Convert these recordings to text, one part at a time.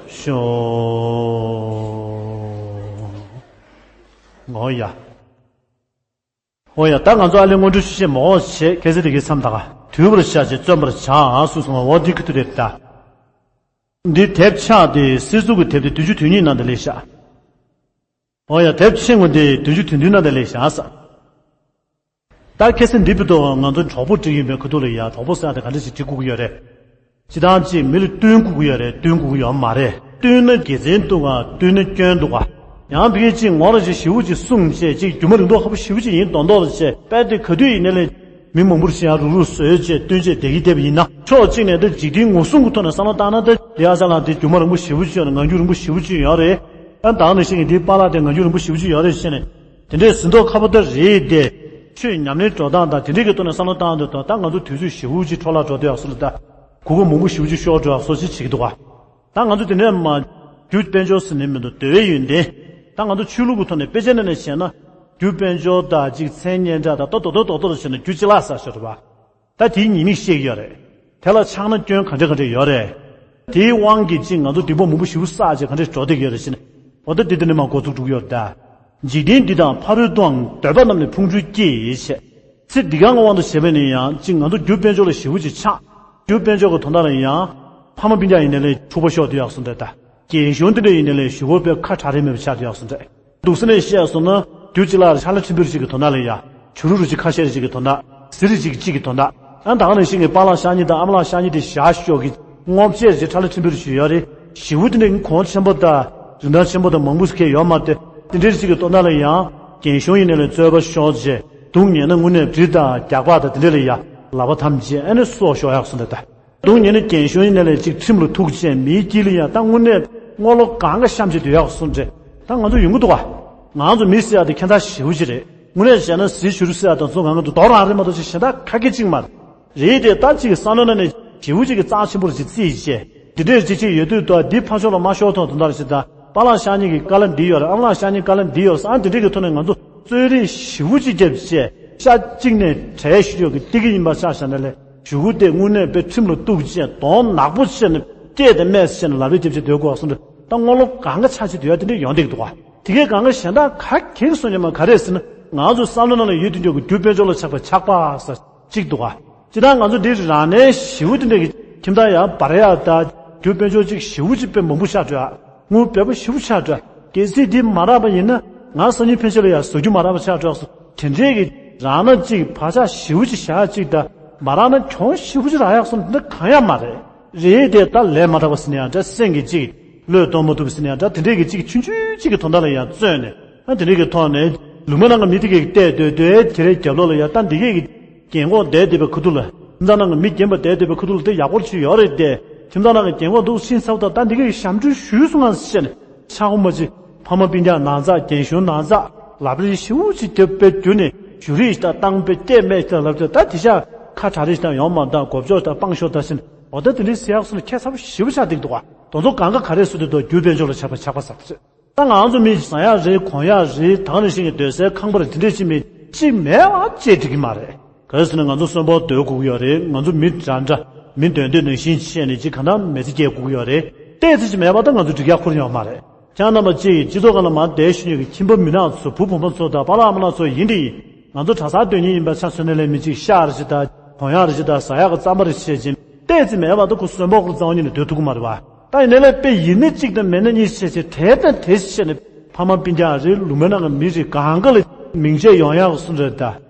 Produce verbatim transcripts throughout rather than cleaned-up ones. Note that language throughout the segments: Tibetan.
ཤོ། ངོ་ཡ། ཨོ་ཡ། ད་ང་ཚོ་ཨ་ལས་སྔོན་འགྲོ་ཆུ་ཤེས་མོ་བྱེད་ཁ་སེ་དེ་གའི་མཚམས་དང་དུས་པར་བྱ་ཞེས་བརྩོན་པར་བྱ་སུ་སོང་བ་འོ་འདི་ཁུ་ཐུ་རེད་ད། འདི་དེབ་ཆག་དེ་སྲིད་ཟུར་གྱི་དེབ་དེ་བདུན་ཅུ་དོན་གཉིས་ནང་དུ་ལས་བཞག་ཨོ་ཡ། དེབ་ཆེན་ངོ་དེ་བདུན་ཅུ་དོན་བདུན་ནང་དུ་ལས་བཞག་ས། ད་ཁ་སེ་འདི་བི་དོ་ང་ཚོ་གྲོགས་པོ་བྲིས་ཡིན་པའི་ཁུ་ཐུ་ལ་ཡ་གྲོགས་པོ་ཟེར་ཡ་དེ་ག་འདྲ་ཞིག་བྲིས་དགོས་ཀྱི་ཡོད་རེད། སྤྱི་བཏང་ཅིག་མི་ལ་སྟོན་དགོས་ཀྱི་ཡོད་རེད། སྟོན་དགོས་ཀྱི་ཡོད་མ་རེད། སྟོན་ན་དགེ་མཚན་འདུག་ག་སྟོན་ན་སྐྱོན་འདུག་ག་ཡང་ཕ་གི་ཅིག་ངོ་ར་ཅིག་ཞེ་པོ་ཅིག་གསུངས་བྱས་ཅིག་རྒྱུ་མ་རིང་ཐུང་ཁ་པོ་ཞེ་པོ་ཅིག་ཡིན་མདོག་མདོག་རེ་བྱས་དཔེ་དེ་ག་དུས་ཡིན་ནའི་ལས་མི་མང་པོར་ཞེ་ཡ་རུག་རུག་བཟོས་བྱས་སྟོན་བྱས་བསྡད་ཀྱི་བསྡད་པ་ཡིན་ན། ཕྱོགས་གཅིག་ནས་དེ་འཇིག་རྟེན་ངོ་སྲུང་གི་ཐོག་ནས་བསམ་བློ་བཏང་ན་དེ་ལི་ཨ་ཅག་ལགས་དེ་རྒྱུ་མ་རིང་པོ་ཞེ་པོ་ཅིག་ཡོད་རེད། ངང་རྒྱུ་རིང་པོ་ཞེ་པོ་ཅིག་ཡོད་རེད། ཨ་ད་ནང་བཞིན་གྱི་དེའི་པཱ་ལགས་དེ་ངང་རྒྱུ་རིང་པོ་ཞེ་པོ་ཅིག་ཡོད་རེད་བྱས་ནས། དེ་འདྲའི་ཟིན་ཐོ་ཁ་པོ་ད་རེད་དེ། ཆོས་ཉམས་ལེན་འགྲོ་སྟངས་དང་དེ་འདྲའི་གི་ཐོག་ནས་བསམ་བློ་བཏང་དུས་དང་ད་ང་ཚོ་དུས་ཚོད་ཞེ་པོ་ཅིག་འཕྲོ་བརླག་འགྲོ་དུས་ཡག་སོ་ལ་ད། གོ་སྐབས་མང་པོ་ཞེ་པོ་ཅིག་ཤོར་འགྲོ་ཡག་སོ་ཅིག་བྱེད་ཀྱི་འདུག་ག་ད་ང་ཚོ་དེ་ནས་མ། རྒྱུ་དཔལ་འབྱོར་ཟེར་ནས་མི་འདུག་འདོད་པའི་ཡོན་ཏན། ད་ང་ཚོ་ཆོས་ལུགས་ཀྱི་ཐོག་ནས་དཔེ་ཆ་ནང་ནས་བཤད་ན། རྒྱུ་དཔལ་འབྱོར་དང་གཅིག་མཚན་སྙན་གྲགས་དང་ད་རྡོག་རྡོག་རྡོག་རྡོག་བྱས་ན་རྒྱུ་ཅི་ལགས་ཟེར་ཤོར་བ། ད་དེའི་ཉེས་དམིགས་བཤད་ཀྱི་ཡོད་རེད། དེ་ལ་ཆགས་ན་སྐྱོན་ག་འདྲ་ག་འདྲ་ཡོད་རེད། དེའི་དབང་གིས་ཅིག་ང་ཚོ་སྡིག་པ་མང་པོ་ཞེ་པོ་བསགས་བྱས་ག་འདྲ་འགྲོ་བསྡད་ཀྱི་ཡོད་རེད་ཟེར་ནས། འོ་ད་འདི་འདི་ནས་མ་འགོ་ཚུགས་འགྲོ་གི་ཡོད་རེད་ད། འཇིག་རྟེན་འདི་དང་ཕ་རོལ་ཏུའང་འདོད་པ་རྣམས་ནི་ཕུང་འགྱུར་སྐྱེ་ཞེས། ཚེ་འདི་ག་ལྔ་དབང་དུ་བྱས་པ་ནི་ཡང་ཅིག་ང་ཚོ་རྒྱུ་དཔལ་འབྱོར་ལ་ཞེ་པོ་ཅིག་ཆགས། རྒྱུ་དཔལ་འབྱོར་གྱི་དོན་དག་ལ་ཡང་། ཕ་མ་སྤུན་ཀྱག་ཡིན་ནའི་ལས་འཁྲུག་པ་ཤོར་དུས་ཡག་སོང་འདྲ་ད། རྒན་གཞོན་འདི་འདྲ་ཡིན་ནའི་ལས་གཞུག་གུ་དཔེ་ཁ་གྲག་རེས་མེད་པ་ཆགས་དུས་ཡག་སོང་འདྲ། འདུག་སེ་ནས་བཤད་སོང་ན་རྒྱུ་གཅིག་ལ་ཕྱག་ལས་ཁྲིམས་དཔོན་ཅིག་གི་དོན་དག་ལ་ཡ། བྱུ་རུ་རུ་ཅིག་ཁ་ཤས་ཅིག་གི་དོན་དག་གཟི་རུ་ཅིག་ཅིག་གི་དོན་དག་ཨ་ད་ག་ནང་བཞིན་གྱི་པཱ་ལགས་ཤ་ཉེ་དང་ཨ་མ་ལགས་ཤ་ཉེ་དེ་བཞག་ཤོག་གི་ངོ་བཅད་ཅིག་ཕྱག་ལས་ཁྲིམས་དཔོན་རུ་ཅིག་ཡོད་རེད། ཞེ་པོ་དེ་འདྲའི་གོང་ཆེན་པོ་དང་རིན་ཐང་ཆེན་པོ་དང་མང་པོ་ཞིག་ཡོད་མ་རེད། དེ་འདྲའི་ཅིག་གི་དོན་དག་ལ་ཡང་རྒན་གཞོན་ཡིན་ནའི་ལས་རྩོད་པ་ཤོར་རྗེས་སྡུག་ཉེས་ན་དངོས་གནས་གྲི་དང་རྒྱག་པ་དང་དེ་འདྲ་ལ་ཡ་ལག་པ་ཐམས་ཅད་ཨ་ནི་སྲོག་ཤོར་ཡག་སོང་འདྲ་ད། སྡུག་ཉེས་ནི་རྒན་གཞོན་ཡིན་ནའི་ལས་ཅིག་ཁྲིམས་ལ་ཐུག་བྱས་མིའི་དཀྱིལ་ལ་ཡང་ད་དངོས་གནས་རྔོག་ལོ་གང་ག་བཤམས་བྱས་སྡོད་ཡག་སོང་འདྲ། ད་ང་ཚོ་ཡོང་གི་འདུག་ག་ང་ཚོ་མི་ཟེར་ཡག་དེ་ཁྱད་མཚར་ཞེ་པོ་ཅིག་རེད། དངོས་གནས་བྱས་ན་གཟི་བྱུ་རུ་ཟེར་ཡག་དང་ཚོ་གང་ག་དུ་དོར་རང་རེད་མ་གཏོགས་ཅིག་གཞན་དག་ག་གེ་གཅིག་མ་རེད། རེད་དེ་ད་ཅིག་བསམ་བློ་ནང་ནས་ཞེ་པོ་ཅིག་གི་རྩ་ཆེན་པོ་རེད་ཅིག་རྩིས་བྱས། འདི་འདྲས་ཅིག་ཅིག་ཡོད་དུས་ད་འདི་ཕར་ཕྱོགས་ལ་མ་ཤོར་ཐོག་དོན་དག་རེད་ཅིག་ད། པཱ་ལགས་ཤ་ཉེ་གི་བཀའ་སློབ་འདི་ཡོད་རེད། ཨ་མ་ལགས་ཤ་ཉེ་བཀའ་སློབ་འདི་ཡོད་རེད། ཨ་འདི་འདྲས་ཀྱི་ཐོག་ནས་ང་ཚོ་རྩོད་རེས་ཞེ་པོ་ཅིག་བརྒྱབ་བྱས་ཤ་གཅིག་ནས་བྲལ་ཞུ་ཡོད་ཀྱི་ཏི་གི་ཡིན་པ་ཆ་བཞག་ན་ལས་གཞུག་གུ་དེ་དངོས་གནས་དཔེ་ཁྲིམས་ལ་གཏུག་བྱས་གདོང་ནག་པོ་བྱས་ནས་སྐད་དེ་སྨྲས་བྱས་ནས་ལབ་རེས་བརྒྱབ་བྱས་སྡོད་དགོས་སོང་འདྲ། ད་རྔོག་ལོ་གང་ག་ཆགས་བྱས་སྡོད་ཡ་དེ་འདྲས་ཡོང་བསྡད་ཀྱི་འདུག་ག་དེ་གས་གང་ག་གཞན་དག་ག་གེ་གསུང་ཉན་མ་ག་རེད་ཟེར་ན་ང་ཚོ་བསམ་བློ་ནང་ལ་ཡོད་དུས་འཇོག་གི་རྒྱུ་དཔལ་འབྱོར་ལ་ཆགས་པའི་ཆགས་པ་ཟེར་གཅིག་འདུག་ག་སྤྱིར་བཏང་ང་ཚོ་འདི་རང་ནས་ཞེ་པོ་དེ་འདྲ་གི་ཁྱིམ་ཐང་ཡང་འབར་ཡག་ད་རྒྱུ་དཔལ་འབྱོར་ཅིག་ཞེ་པོ་ཅིག་དཔེ་མང་པོ་ཆགས་འགྲོ་ཡག་དངུལ་འབེལ་པོ་ཞེ་པོ་ཆགས་འགྲོ་ཡག་གལ་སྲིད་འདི་མ་རག་པ་ཡིན་ན་ང་སང་ཉིན་ཕན་ཆད་ལ་ཡང་ཟ་རྒྱུ་མ་རག་པ་ཆགས་འགྲོ་ཡག་སོ་དེ་འདྲས་གི་རག་ན་ཅིག་བག་ཆགས་ཞེ་པོ་ཅིག་བཞག་ཅིག་ད་མ་རག་ན་གྱོང་ཞེ་པོ་ཅིག་རག་ཡག་སོ་འདི་འདྲ་གང་ཡང་མ་རེད། རེད་དེ་ད་ལས་མ་དྲག་པ་ཟེར་ན་ཡང་འདྲ་སེམས་ཀྱི་ཅིག་བློས་གཏོང་མ་ཐུབ་པ་ཟེར་ན་ཡང་འདྲ་དེ་འདྲས་གི་ཅིག་ཆུང་ཆུང་ཅིག་གི་དོན་དག་ལ་ཡང་བརྩོན་ནས་ཨ་དེ་འདྲས་གི་ཐོག་ནས་ལུང་མ་ནང་གི་མི་དེ་གས་བལྟས་སྡོད་སྡོད་དེ་རེད་རྒྱབ་ལོགས་ལ་ཡང་ད་འདི་གས་གི་རྒན་གོག་བསྡད་བསྡད་པའི་ཁུ་ཐུག་ལ། ཁྱིམ་ཚང་ནང་གི་མི་རྒན་པ་བསྡད་བསྡད་པའི་ཁུ་ཐུག་ལ་དེ་ཡག་པོ་ཅིག་ཡོད་རེད་དེ། ཁྱིམ་ཚང་ནང་གི་རྒན་གོག་འདུག་ཕྱིན་ཚར་ད་ད་འདི་གའི་ཞབས་འདྲེན་ཞུས་སོང་ང་ཟེར་ནས་ཆག་སྒོ་མ་ཅིག་ཕ་མ་སྤུན་ཀྱག་ན་ཚ་རྒན་གཞོན་ན་ཚ་ལབ་རེས་ཞེ་པོ་ཅིག་རྒྱབ་པའི་རྒྱུ་ནས་བཞུགས་རེས་ད་བཏང་པའི་སྐད་སྨྲས་ད་ལབ་ད་ད་དེ་ཤ་ཁ་གྲག་རེས་ད་ཡོང་མ་ད་གོ་བཅོས་ད་སྤང་ཤོར་ད་ཟེར་ནས་འོ་ད་དེ་འདྲའི་ཟེར་ཡག་སོང་ན་ཁྱད་མཚར་པོ་ཞེ་པོ་ཆགས་འདུག་འདུག་ག་དེ་ཚོ་གང་ག་ག་རེ་སུ་དེ་དོ་རྒྱུ་དཔལ་འབྱོར་ལ་ཆགས་པ་ཆགས་པ་ཟེར་ད། ད་ང་ཚོ་མི་ཟ་ཡག་རེད་གོན་ཡག་རེད་ད་ག་ནང་བཞིན་གྱི་སྡོད་སའི་ཁང་པ་རེད་དེ་འདྲས་ཅིག་མེད་ཅིག་མེད་པ་བྱས་འགྲིག་གི་མ་རེད། ག་རེ་ཟེར་ན་ང་ཚོ་གསོན་པོ་སྡོད་དགོས་ཀྱི་ཡོད་རེད། ང་ཚོ་མི་འདྲ་འདྲ་མི་འདོད་འདོད་ནང་བཞིན་བྱས་ནས་ཅིག་གང་ལྟར་མི་ཚེ་སྐྱེལ་དགོས་ཀྱི་ཡོད་རེད། ཏོག་ཙམ་ཅིག་མེད་པ་ད་ང་ཚོ་འགྲིག་ཡག་ཁུར་ཡོད་མ་རེད། ཁྱེད་རྣམ་པ་ཅིག་སྤྱི་ཚོགས་སྒང་ལ་མར་བསྡད་བཞིན་ཡོད་ཀྱི་ཁྱིམ་པ་མི་ནག་ཚོ་བུ་བུ་མོ་ཚོ་དང་པཱ་ལགས་ཨ་མ་ལགས་ཚོ་ཡིན་དེ་ཡིན། ང་ཚོ་གྲྭ་ས་སྡོད་མཁན་ཡིན་པ་ཆ་མཚོན་ན་ལས་མི་གཅིག་ཤ་རེ་ཞིག་དང་གོན་ཡག་རེ་ཞིག་དང་ཟ་ཡག་གི་རྩམ་པ་རེ་བྱས་ཅིང་ཏོག་ཙམ་མེད་པ་ད་ཁོ་གསོན་པོ་ཁོ་རྩ་བ་ཉིད་ནས་སྡོད་ཐུབ་ཀྱི་མ་རེད་བ། ད་ཡིན་ནའི་ལས་དཔེ་ཡིན་ན་གཅིག་དང་མེད་ན་གཉིས་བྱས་ཅིང་དེ་དང་དེ་བྱས་ནས་ཕ་མ་སྤུན་ཀྱག་རེད་ལུང་མའི་ནང་གི་མི་རེད་གང་ག་ལ་མིང་ཆད་ཡོང་ཡག་གི་སུ་འདྲ་ད་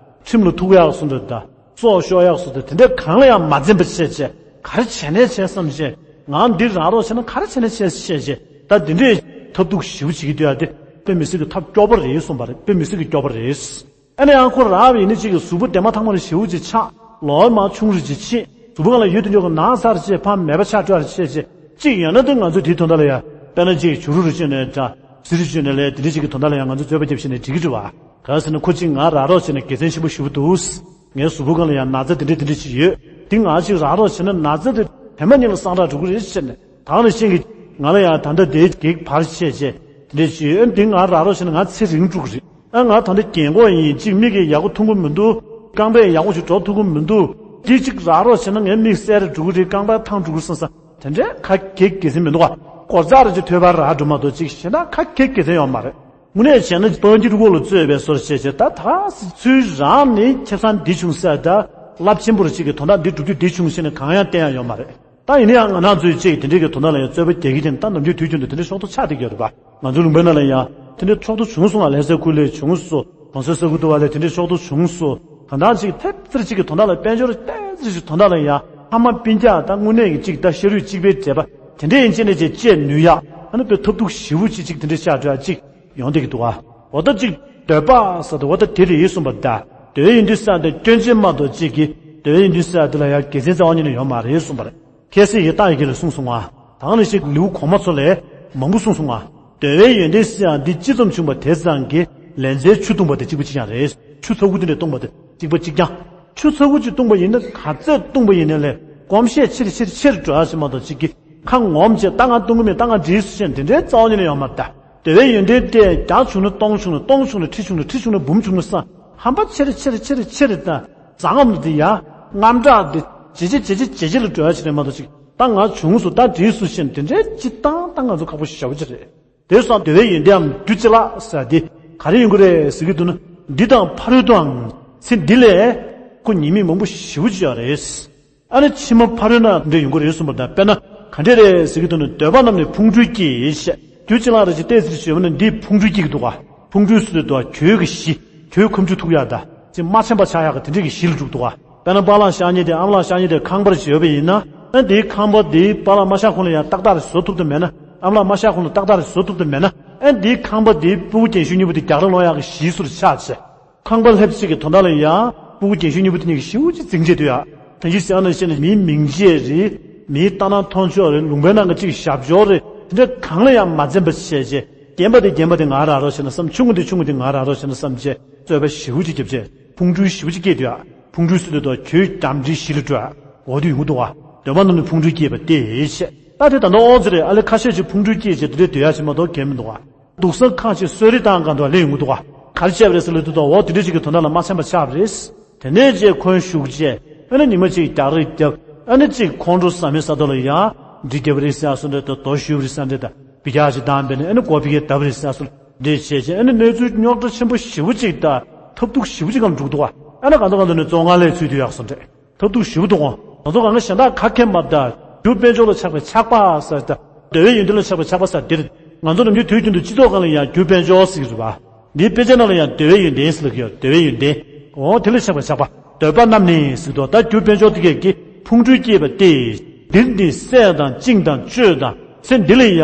ཁྲིམས་ལ་ཐུག་ཡག་གི་སུ་འདྲ་ད་སྲོག་ཤོར་ཡག་གི་སུ་འདྲ་དེ་འདྲ་གང་ལ་ཡང་མ་འཛེམ་པ་བྱས་བྱས་ག་རེ་བྱས་ནས་བྱས་བསམ་བྱས་ང་འདི་རག་རོགས་བྱས་ན་ག་རེ་བྱས་ནས་བྱས་བྱས་བྱས་ད་འདི་འདྲའི་ཐབས་སྡུག་ཞེ་པོ་བྱེད་ཀྱི་འདུག་ཡ་དེ་དཔེ་མི་སྲིད་ཀྱི་ཐབས་སྐྱོ་པོ་རེད་གསུངས་པ་རེད། དཔེ་མི་སྲིད་ཀྱི་སྐྱོ་པོ་རེད། ཨ་ནི་ཡང་ཁོ་རག་པ་ཡིན་ན་གཅིག་གི་གཟུགས་པོ་དེ་མ་ཐག་མ་རེ་ཞེ་པོ་ཅིག་ཆགས། ལོ་མ་ཆུང་རུ་ཅིག་ཕྱིན། གཟུགས་པོ་སྒང་ལ་ཡོད་དུ་འཇོག་གི་ན་ཚ་རེ་བྱས་ཕ་མེད་པ་ཆགས་འགྲོ་རེ་བྱས་བྱས་གཅིག་ཡོད་ན་དེ་ང་ཚོས་དེའི་དོན་དག་ལ་ཡ། དཔེར་ན་གཅིག་བྱུ་རུ་རུ་བཅོས་ནས་འདྲ། གཟི་རུ་བཅོས་ནས་ལས་དེ་འདྲ་ཅིག་གི་དོན་དག་ལ་ཡ་ང་ཚོས་རྩོད་པ་རྒྱབ་བྱས་ནས་འགྲིག་གི་རེད་བ། གང་ཟེར་ན་ཁོ་གཅིག་ང་རག་རོགས་བྱས་ནས་དགེ་མཚན་ཆེན་པོ་ཞེ་པོ་འདུག་ངའི་གཟུགས་པོ་སྒང་ལ་ཡ་ན་ཚ་དེ་འདྲ་དེ་འདྲ་ཅིག་ཡོད། དེ་ང་གཅིག་རག་རོགས་བྱས་ན་ན་ཚ་དེ་དེ་མ་ཉིད་ལ་སངས་དྲག་འགྲོ་གི་རེད་བྱས་ནས་ད་ནི་ཤེས་ཀྱི། ང་ལ་ཡང་ད་ལྟ་དེའི་གེགས་བར་ཆད་བྱས་དེ་འདྲ་ཅིག་ཡོད། དེ་ང་རག་རོགས་བྱས་ན་ང་ཚེ་རིང་འགྲོ་གི་རེད། ཨ་ང་ད་ལྟ་རྒན་གོག་ཡིན། གཅིག་མིག་གིས་ཡག་པོ་མཐོང་གི་མི་འདུག་རྐང་པས་ཡག་པོ་ཞིག་འགྲོ་ཐུབ་ཀྱི་མི་འདུག་འདི་གཅིག་རག་རོགས་བྱས་ན་ངའི་མིག་གསལ་རུ་འགྲོ་གི་རེད། རྐང་པ་ཐང་འགྲོ་གི་བསམ་བསམ་དེ་འདྲའི་ཁ་གེགས་དགེ་མཚན་མི་འདུག་ག་སྒོར་རྩ་རེ་ཅིག་ཐོལ་པ་རག་འགྲོ་མ་གཏོགས་ཅིག་གཞན་དག་ག་གེ་དགེ་མཚན་ཡོད་མ་རེད། དངོས་གནས་བྱས་ན་སྤང་རྒྱུ་རི་བོ་ལ་རྩོད་པའི་བཟོ་འདྲ་བྱས་བྱས། ད་ད་ཚུལ་རང་ནི་ཁེ་བཟང་འདི་བྱུང་ཟེར། ད་རླབས་ཆེན་པོ་རེ་ཅིག་གི་དོན་དག་འདི་སྒྲུབ་རྒྱུ་འདི་བྱུང་ཟེར་ནས་གང་ཡང་བསྟན་ཡ་ཡོད་མ་རེད། ད་ཡིན་ན་ཡང་ང་རང་ཚོས་ཅིག་དེ་འདྲའི་གི་དོན་དག་ལ་ཡང་རྩོད་པ་རྒྱག་གི་ཡིན། ད་ནམ་རྒྱུན་དུས་རྒྱུན་དུ་དེ་འདྲའི་ཕྱོགས་གཏོགས་ཆགས་བསྡད་ཀྱི་ཡོད་རེད་པ། ང་ཚོའི་ལུང་པའི་ནང་ལ་ཡང་དེ་འདྲའི་ཕྱོགས་གཏོགས་བྱུང་སོང་ང་། ལྷ་སའི་ཁུལ་ལ་བྱུང་སོང་། གྲོང་གསེབ་ས་ཁུལ་དུ་བ་ལ་དེ་འདྲའི་ཕྱོགས་གཏོགས་བྱུང་སོང་། གང་ལྟར་ཅིག་ཐེབས་ཙེར་ཅིག་གི་དོན་དག་ལ། དཔལ་འབྱོར་ཏོག་ཙམ་ཅིག་དོན་དག་ལ་ཡང་ཕ་མ་སྤུན་ཀྱག་དང་དངོས་གནས་ཀྱི་ཅིག་ད་ཤ་རུས་གཅིག་པའི་འབྲེལ་བ་དེ་འདྲ་ཡིན་ཅེས་ནས་ཅིག་བཅད་ནུས་ཡག་ཨ་ནི་དཔེ་ཐབས་སྡུག་ཞེ་པོ་ཅིག་ཅིག་དེ་འདྲ་ཆགས་འགྲོ་ཡག་ཅིག་ཡོང་བསྡད་ཀྱི་འདུག་ཨ། འོ་ད་ཅིག་འདོད་པ་ཟེར་དུས་འོ་ད་དེ་རེད་གསུངས་པ་ད། འདོད་པའི་ཡོན་ཏན་ཟེར་ཡག་དེ་སྐྱོན་ཅན་མ་གཏོགས་ཅིག་གི། འདོད་པའི་ཡོན་ཏན་ཟེར་ཡག་དེ་ལ་ཡང་དགེ་མཚན་རྩ་བ་ཉིད་ནས་ཡོད་མ་རེད་གསུངས་པ་རེད། ཁ་སང་ཡི་རྟ་ཡི་གེ་ལ་གསུངས་སོང་ང་། ད་ག་ནང་བཞིན་ལེའུ་གོང་མ་ཚོ་ལས་མང་པོ་གསུངས་སོང་ང་། འདོད་པའི་ཡོན་ཏན་ཟེར་ཡག་འདི་ཅི་ཙམ་བྱུང་བ་དེ་ཙམ་གྱིས་ལན་ཚྭའི་ཆུ་བཏུང་བ་དེ་གཅིག་པ་གཅིག་རྐྱང་རེད། ཆུ་ཚ་ཁུ་དེ་འདྲ་བཏུང་བ་དེ་གཅིག་པ་གཅིག་རྐྱང་། ཆུ་ཚ་ཁུ་ཅིག་བཏུང་བ་ཡིན་ན་ག་ཚོད་བཏུང་བ་ཡིན་ནའི་ལས་སྐོམ་ཤས་ཆེ་རུ་ཆེ་རུ་ཆེ་རུ་འགྲོ་ཡག་ཅིག་མ་གཏོགས་ཅིག་གི་ཁ་ངོམ་བྱས་ད་ང་བཏུང་གི་མེད། ད་ང་འགྲིག་སོང་ཟེར་དེ་འདྲའི་རྩ་བ་ཉིད་ནས་ཡོད་མ་རེད་ད། འདོད་པའི་ཡོན་ཏན་དེ་བརྒྱ་བྱུང་ན་སྟོང་བྱུང་ན་སྟོང་བྱུང་ན་ཁྲི་བྱུང་ན་ཁྲི་བྱུང་ན་འབུམ་བྱུང་ན་བསམ། ཧམ་པ་ཆེ་རུ་ཆེ་རུ་ཆེ་རུ་ཆེ་རུ་དང་། ཟ་ངམ་ལ་དེ་ཡ། རྔམ་དྲག་དེ་ཇེ་ཆེ་ཇེ་ཆེ་ཇེ་ཆེ་ལ་འགྲོ་ཡག་ཅིག་རེད་མ་གཏོགས་ཅིག་ད་ང་བྱུང་སོང་ད་འགྲིག་སོང་ཟེར་དེ་འདྲའི་ཅིག་བཏང་ད་ང་ཚོ་ཁག་པོ་ཞེ་པོ་ཅིག་རེད། དེ་སོང་འདོད་པའི་ཡོན་ཏན་འམ་རྒྱུ་ཅི་ལགས་ཟེར་དེ་ག་རེ་ཡོང་གི་རེད་ཟེར་གྱི་འདུག་ན། འདི་དང་ཕ་རོལ་ཏུའང་ཚེ་འདི་ལས་ཁོ་ཉེས་དམིགས་མང་པོ་ཞེ་པོ་ཅིག་ཡོད་རེད། ཨ་ནི་ཕྱི་མ་ཕ་རོལ་ན་འདྲ་ཡོང་གི་རེད་གསུངས་པ་དང་། དཔེར་ན་ག་འདྲས་རེད་ཟེར་གྱི་འདུག་ན། འདོད་པ་རྣམས་ནི་ཕུང་ཁྲོལ་སྐྱེས་ཞེས། རྒྱུ་ཅི་ལགས་རེད་ཅེས་བལྟས་ཚེ་ཞེས་པ་ནི་འདིས་ཕུང་ཁྲོལ་སྐྱེ་གི་འདུག་ག་ཕུང་ཁྲོལ་ཟེར་དུས་དོ་གྱོད་ཀྱི་གཞི། གྱོད་ཁ་མཆུ་ཐུག་ཡག་དང་ཅིག་མ་ཚིམ་པ་ཆགས་ཡག་གི་དེ་འདྲས་ཀྱི་གཞི་ལ་འགྲོ་གི་འདུག་ག་དཔེར་ན་པཱ་ལགས་ཤག་མཁན་དེ་ཨ་མ་ལགས་ཤག་མཁན་དེ་ཁང་པ་རེ་ཅིག་ཡོད་པ་ཡིན་ན། ཨ་འདིའི་ཁང་པ་འདི་པཱ་ལགས་མ་ཤག་ཁོང་ལ་ཡང་ཏག་ཏག་རེ་བཟོ་ཐུབ་ཐུབ་མེད་ན། ཨ་མ་ལགས་མ་ཤག་ཁོང་ལ་ཏག་ཏག་རེ་བཟོ་ཐུབ་ཐུབ་མེད་ན། ཨ་འདིའི་ཁང་པ་འདི་སྤུ་གུ་རྒན་ཤོས་གཉིས་པོ་དེ་རྒྱག་རེས་སློང་ཡག་གི་གཞི་ཚུར་ཆགས་བྱས། ཁང་པ་ལྷེབ་ཅིག་གི་དོན་དག་ལ་ཡང་སྤུ་གུ་རྒན་ཤོས་གཉིས་པོ་དེ་གཉིས་ཀྱིས་ཞེ་པོ་ཅིག་འཛིང་བྱས་སྡོད་ཡག་དེ་བཞིན་སེམས་ནང་བཤད་ནས་མིའི་མིང་བརྗེ་རེད། མིའི་ལྟ་སྣང་མཐོང་ཕྱོགས་རེད། ལུང་པའི་ནང་གི་ཅིག་ཞབས་ཞོར་རེད། དེ་འདྲ་གང་ལ་ཡང་མ་འཛེམ་པ་བྱས་བྱས། རྒན་པ་དེ་རྒན་པ་དེ་ང་རག་རོགས་བྱས་ན་བསམ། ཆུང་ངུ་དེ་ཆུང་ངུ་དེ་ང་རག་རོགས་བྱས་ན་བསམ་བྱས་རྩོད་པ་ཞེ་པོ་ཅིག་བརྒྱབ་བྱས། ཕུང་ཁྲོལ་ཞེ་པོ་ཅིག་སྐྱེས་སྡོད་ཡག་ཕུང་ཁྲོལ་ཟེར་དུས་དོ་གྱོད་འགྲམ་འདྲིའི་གཞི་ལ་འགྲོ་ཡག་འོ་དེ་ཡོང་གི་འདུག་ག་འདོད་པ་རྣམས་ནི་ཕུང་ཁྲོལ་སྐྱེས་པ་སྟེ་ཞེས། ད་དེ་ད་ལྟ་ཨོ་ཙི་རེད། ཨ་ལེ་ཁ་ཤས་ཅིག་ཕུང་ཁྲོལ་སྐྱེས་བྱས་དེ་འདྲའི་སྡོད་ཡག་ཅིག་མ་གཏོགས་གང་མི་འདུག་ག་འདུག་ས་ཁག་ཅིག་གསོལ་རས་བཏང་ག་འདུག་ག་ལེན་ཡོང་གི་འདུག་ག་ག་རེ་བྱས་པ་རེད་ཟེར་ལབ་དུས་དོ་འོ་དེ་འདྲ་ཅིག་གི་དོན་དག་ལ་མ་འཚེམ་པ་ཆགས་པ་རེད། དེ་ནས་ཅིག་འཁོན་ཞུགས་བྱས། ཨ་ནི་ཉི་མ་གཅིག་རྒྱག་རེས་བརྒྱབ། ཨ་ནི་ཅིག་ཁོང་ཁྲོ་ཟ་མའི་ས་ཐོག་ལ་ཡང་འདྲི་རྒྱབ་རེས་ཟེར་ཡག་སོགས་འདྲ་དང་། རྡོ་གཞུ་རེས་ཟེར་ཡག་འདྲ་དང་། ཕི་རྒྱག་ཅིག་བཏང་བས་ནས་ཨ་ནི་སྒོ་ཕི་གས་བརྡབ་རེས་ཟེར་ཡག་སོགས་འདྲ་བྱས་བྱས། ཨ་ནི་གནས་ཚུལ་རྙོག་དྲ་ཆེན་པོ་ཞེ་པོ་ཅིག་དང་ཐབས་སྡུག་ཞེ་པོ་ཅིག་སྒང་འགྲོ་གི་འདུག་ག་ཨ་ནི་གང་དུ་གང་དུ་ནས་བཙོན་ཁང་ལ་ཚུད་སྡོད་ཡག་སོགས་འདྲ། ཐབས་སྡུག་ཞེ་པོ་འདུག་ག་ང་ཚོ་གང་ག་གཞན་དག་ག་གེ་མ་རེད་ད། རྒྱུ་དཔལ་འབྱོར་ལ་ཆགས་པའི་ཆགས་པ་ཟེར་ཡག་དང་། འདོད་པའི་ཡོན་ཏན་ལ་ཆགས་པའི་ཆགས་པ་ཟེར་ཡག་འདིར། ང་ཚོ་ནམ་རྒྱུན་དུས་རྒྱུན་དུ་སྤྱི་ཚོགས་སྒང་ལ་ཡང་རྒྱུ་དཔལ་འབྱོར་ཟེར་གྱི་རེད་པ། འདིའི་དཔེ་ཆ་ནང་ལ་ཡང་འདོད་པའི་ཡོན་ཏན་ཟེར་ལབ་ཀྱི་ཡོད། འདོད་པའི་ཡོན་ཏན། འོ་དེ་ལ་ཆགས་པའི་ཆགས་པ། འདོད་པ་རྣམས་ནི་ཟེར་དུས་ད་རྒྱུ་དཔལ་འབྱོར་དེ་གས་ཀྱིས་ཕུང་ཁྲོལ་སྐྱེས་པ་སྟེ། འདིར་ནི་བསད་དང་བཅིངས་དང་གཅོད་དང་། ཚེ་འདི་ལ་ཡང་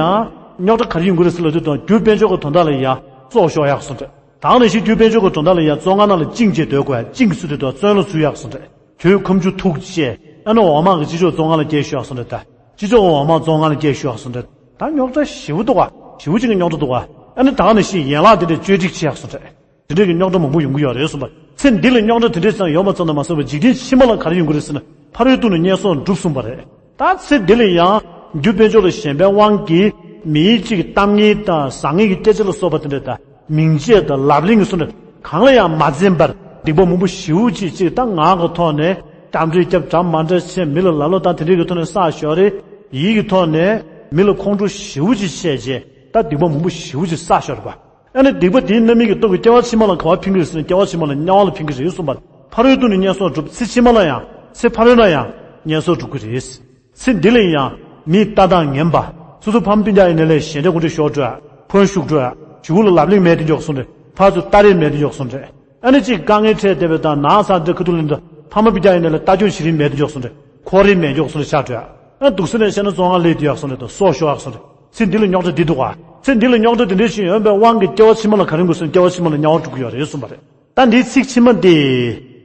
རྙོག་དྲ་ག་རེ་ཡོང་གི་རེད་ཟེར་ལབ་དུས་དང་། རྒྱུ་དཔལ་འབྱོར་གྱི་དོན་དག་ལ་ཡང་སྲོག་ཤོར་ཡག་སོགས་འདྲ། ད་ག་ནང་བཞིན་རྒྱུ་དཔལ་འབྱོར་གྱི་དོན་དག་ལ་ཡང་བཙོན་ཁང་ནང་ལ་བཅིངས་བྱས་སྡོད་དགོས་ཡག་བཅིངས་ཟེར་དུས་དང་བཙོན་ལ་ཚུད་ཡག་སོགས་འདྲ། གྱོད་ཁ་མཆུ་ཐུག་བྱས། ཨ་ནི་འོག་མ་གི་སྤྱི་ཚོགས་བཙོན་ཁང་ལ་བསྐྱལ་ཞུ་ཡག་སོགས་འདྲ་ད། སྤྱི་ཚོགས་འོག་མ་བཙོན་ཁང་ལ་བསྐྱལ་ཞུ་ཡག་སོགས་འདྲ། ད་རྙོག་དྲ་ཞེ་པོ་འདུག་ག་ཞེ་པོ་ཅིག་གི་རྙོག་དྲ་འདུག་ག་ཨ་ནི་ད་ག་ནང་བཞིན་ཡན་ལག་དེ་འདྲས་བཅོས་སྒྲིག་བྱེད་ཡག་སོགས་འདྲ། དེ་འདྲས་ཀྱི་རྙོག་དྲ་མང་པོ་ཡོང་གི་ཡོད་རེད་གསུངས་པ། ཚེ་འདི་ལ་རྙོག་དྲ་དེ་འདྲས་ཙམ་ཡོད་པ་ཙམ་དུ་མ་ཟད་པར་འཇིག་རྟེན་ཕྱི་མ་ལ་ག་རེ་ཡོང་གི་རེད་ཟེར་ན། ཕ་རོལ་ཏུ་ནི་ངན་སོང་སྒྲུབ་གསུངས་པ་རེད། ད་ཚེ་འདི་ལ་ཡང་རྒྱུ་དཔལ་འབྱོར་ལ་ཞེན་པའི་དབང་གིས་མིའི་གཅིག་གཏམ་ངན་དང་བཟང་ངན་གྱི་སྐད་ཆ་ལ་སོགས་པ་དེ་འདྲ་དང་། མིང་བརྗོད་དང་ལབ་གླེང་གི་སོགས་འདྲ་གང་ལ་ཡང་མ་འཛེམ་པར། སྡིག་པ་མང་པོ་ཞེ་པོ་ཅིག་ཅིག་ད་ངག་གི་ཐོག་ནས་འདྲ་འདྲ་རྒྱབ། འདྲ་མ་འདྲ་བྱས། མི་ལ་ལབ་ལོ་དང་དེ་འདྲའི་གི་ཐོག་ནས་བསགས་ཤོར་རེད། ཡིད་ཀྱི་ཐོག་ནས་མི་ལ་ཁོང་ཁྲོ་ཞེ་པོ་ཅིག་བྱས་རྗེས་ད་སྡིག་པ་མང་པོ་ཞེ་པོ་ཅིག་བསགས་ཤོར་བ། ཨ་ནི་སྡིག་པ་དེའི་རྣམ་སྨིན་གྱི་སྟོབས་ཀྱིས་སྐྱེ་བ་ཕྱི་མ་ལ་ག་པར་ཕན་གྱི་རེད་ཟེར་ན། སྐྱེ་བ་ཕྱི་མ་ལ་དམྱལ་བ་ལ་ཕན་གྱི་རེད་གསུངས་པ། ཕ་རོལ་ཏུ་ནི་ངན་སོང་སྒྲུབ། ཚེ་ཕྱི་མ་ལ་ཡང་། ཚེ་ཕ་རོལ་ན་ཡང་ངན་སོང་སྒྲུབ་ཀྱི་རེད། ཚེ་འདི་ལ་ཡང་མིའི་ལྟ་སྟངས་ངན་པ། སོ་སོ་ཕ་མ་སྤུན་ཀྱག་ཡིན་ནའི་ལས་གཞན་འདྲ་གུ་འདྲ་ཤོར་འགྲོ་ཡ། འཁོན་ཞུགས་འགྲོ་ཡ། གཞུག་ལ་ལབ་གླེང་མེད་དུ་འཇོག་སོང་རེད། ཕར་ཚུར་ལྟ་རེས་མེད་དུ་འཇོག་སོང་རེད། ཨ་ནི་གཅིག་དཀའ་ངལ་འཕྲད་བསྡད་པ་དང་། ན་ཚ་འདྲ་ཁ་ཐུག་ལ་འདྲ་ཕ་མ་སྤུན་ཀྱག་ཡིན་ནའི་ལས་ལྟ་སྐྱོང་བྱེད་རིན་མེད་དུ་འཇོག་སོང་རེད། འཁོར་རིན་མེད་འཇོག་སོང་རེད། ཆགས་འགྲོ་ཡ། ཨ་འདུག་ས་ནས་བཤད་ན་བཙོན་ཁང་སླེབས་བསྡད་ཡག་སོང་རེད་དང་། སྲོག་ཤོར་ཡག་སོང་རེད། ཚེ་འདི་ལ་རྙོག་དྲ་འདི་འདུག་ག་ཚེ་འདི་ལ་རྙོག་དྲ་འདི་འདྲ་ཞིག་ཡོད་པའི་དབང་གིས་སྐྱེ་བ་ཕྱི་མ་ལ་ག་རེ་འགྲོ་ཟེར་ན། སྐྱེ་བ་ཕྱི་མ་ལ་དམྱལ་བར་འགྲོ་གི་ཡོད་རེད་གསུངས་པ་རེད། ད་འདིའི་ཚིག་ཕྱི་མ་འདི་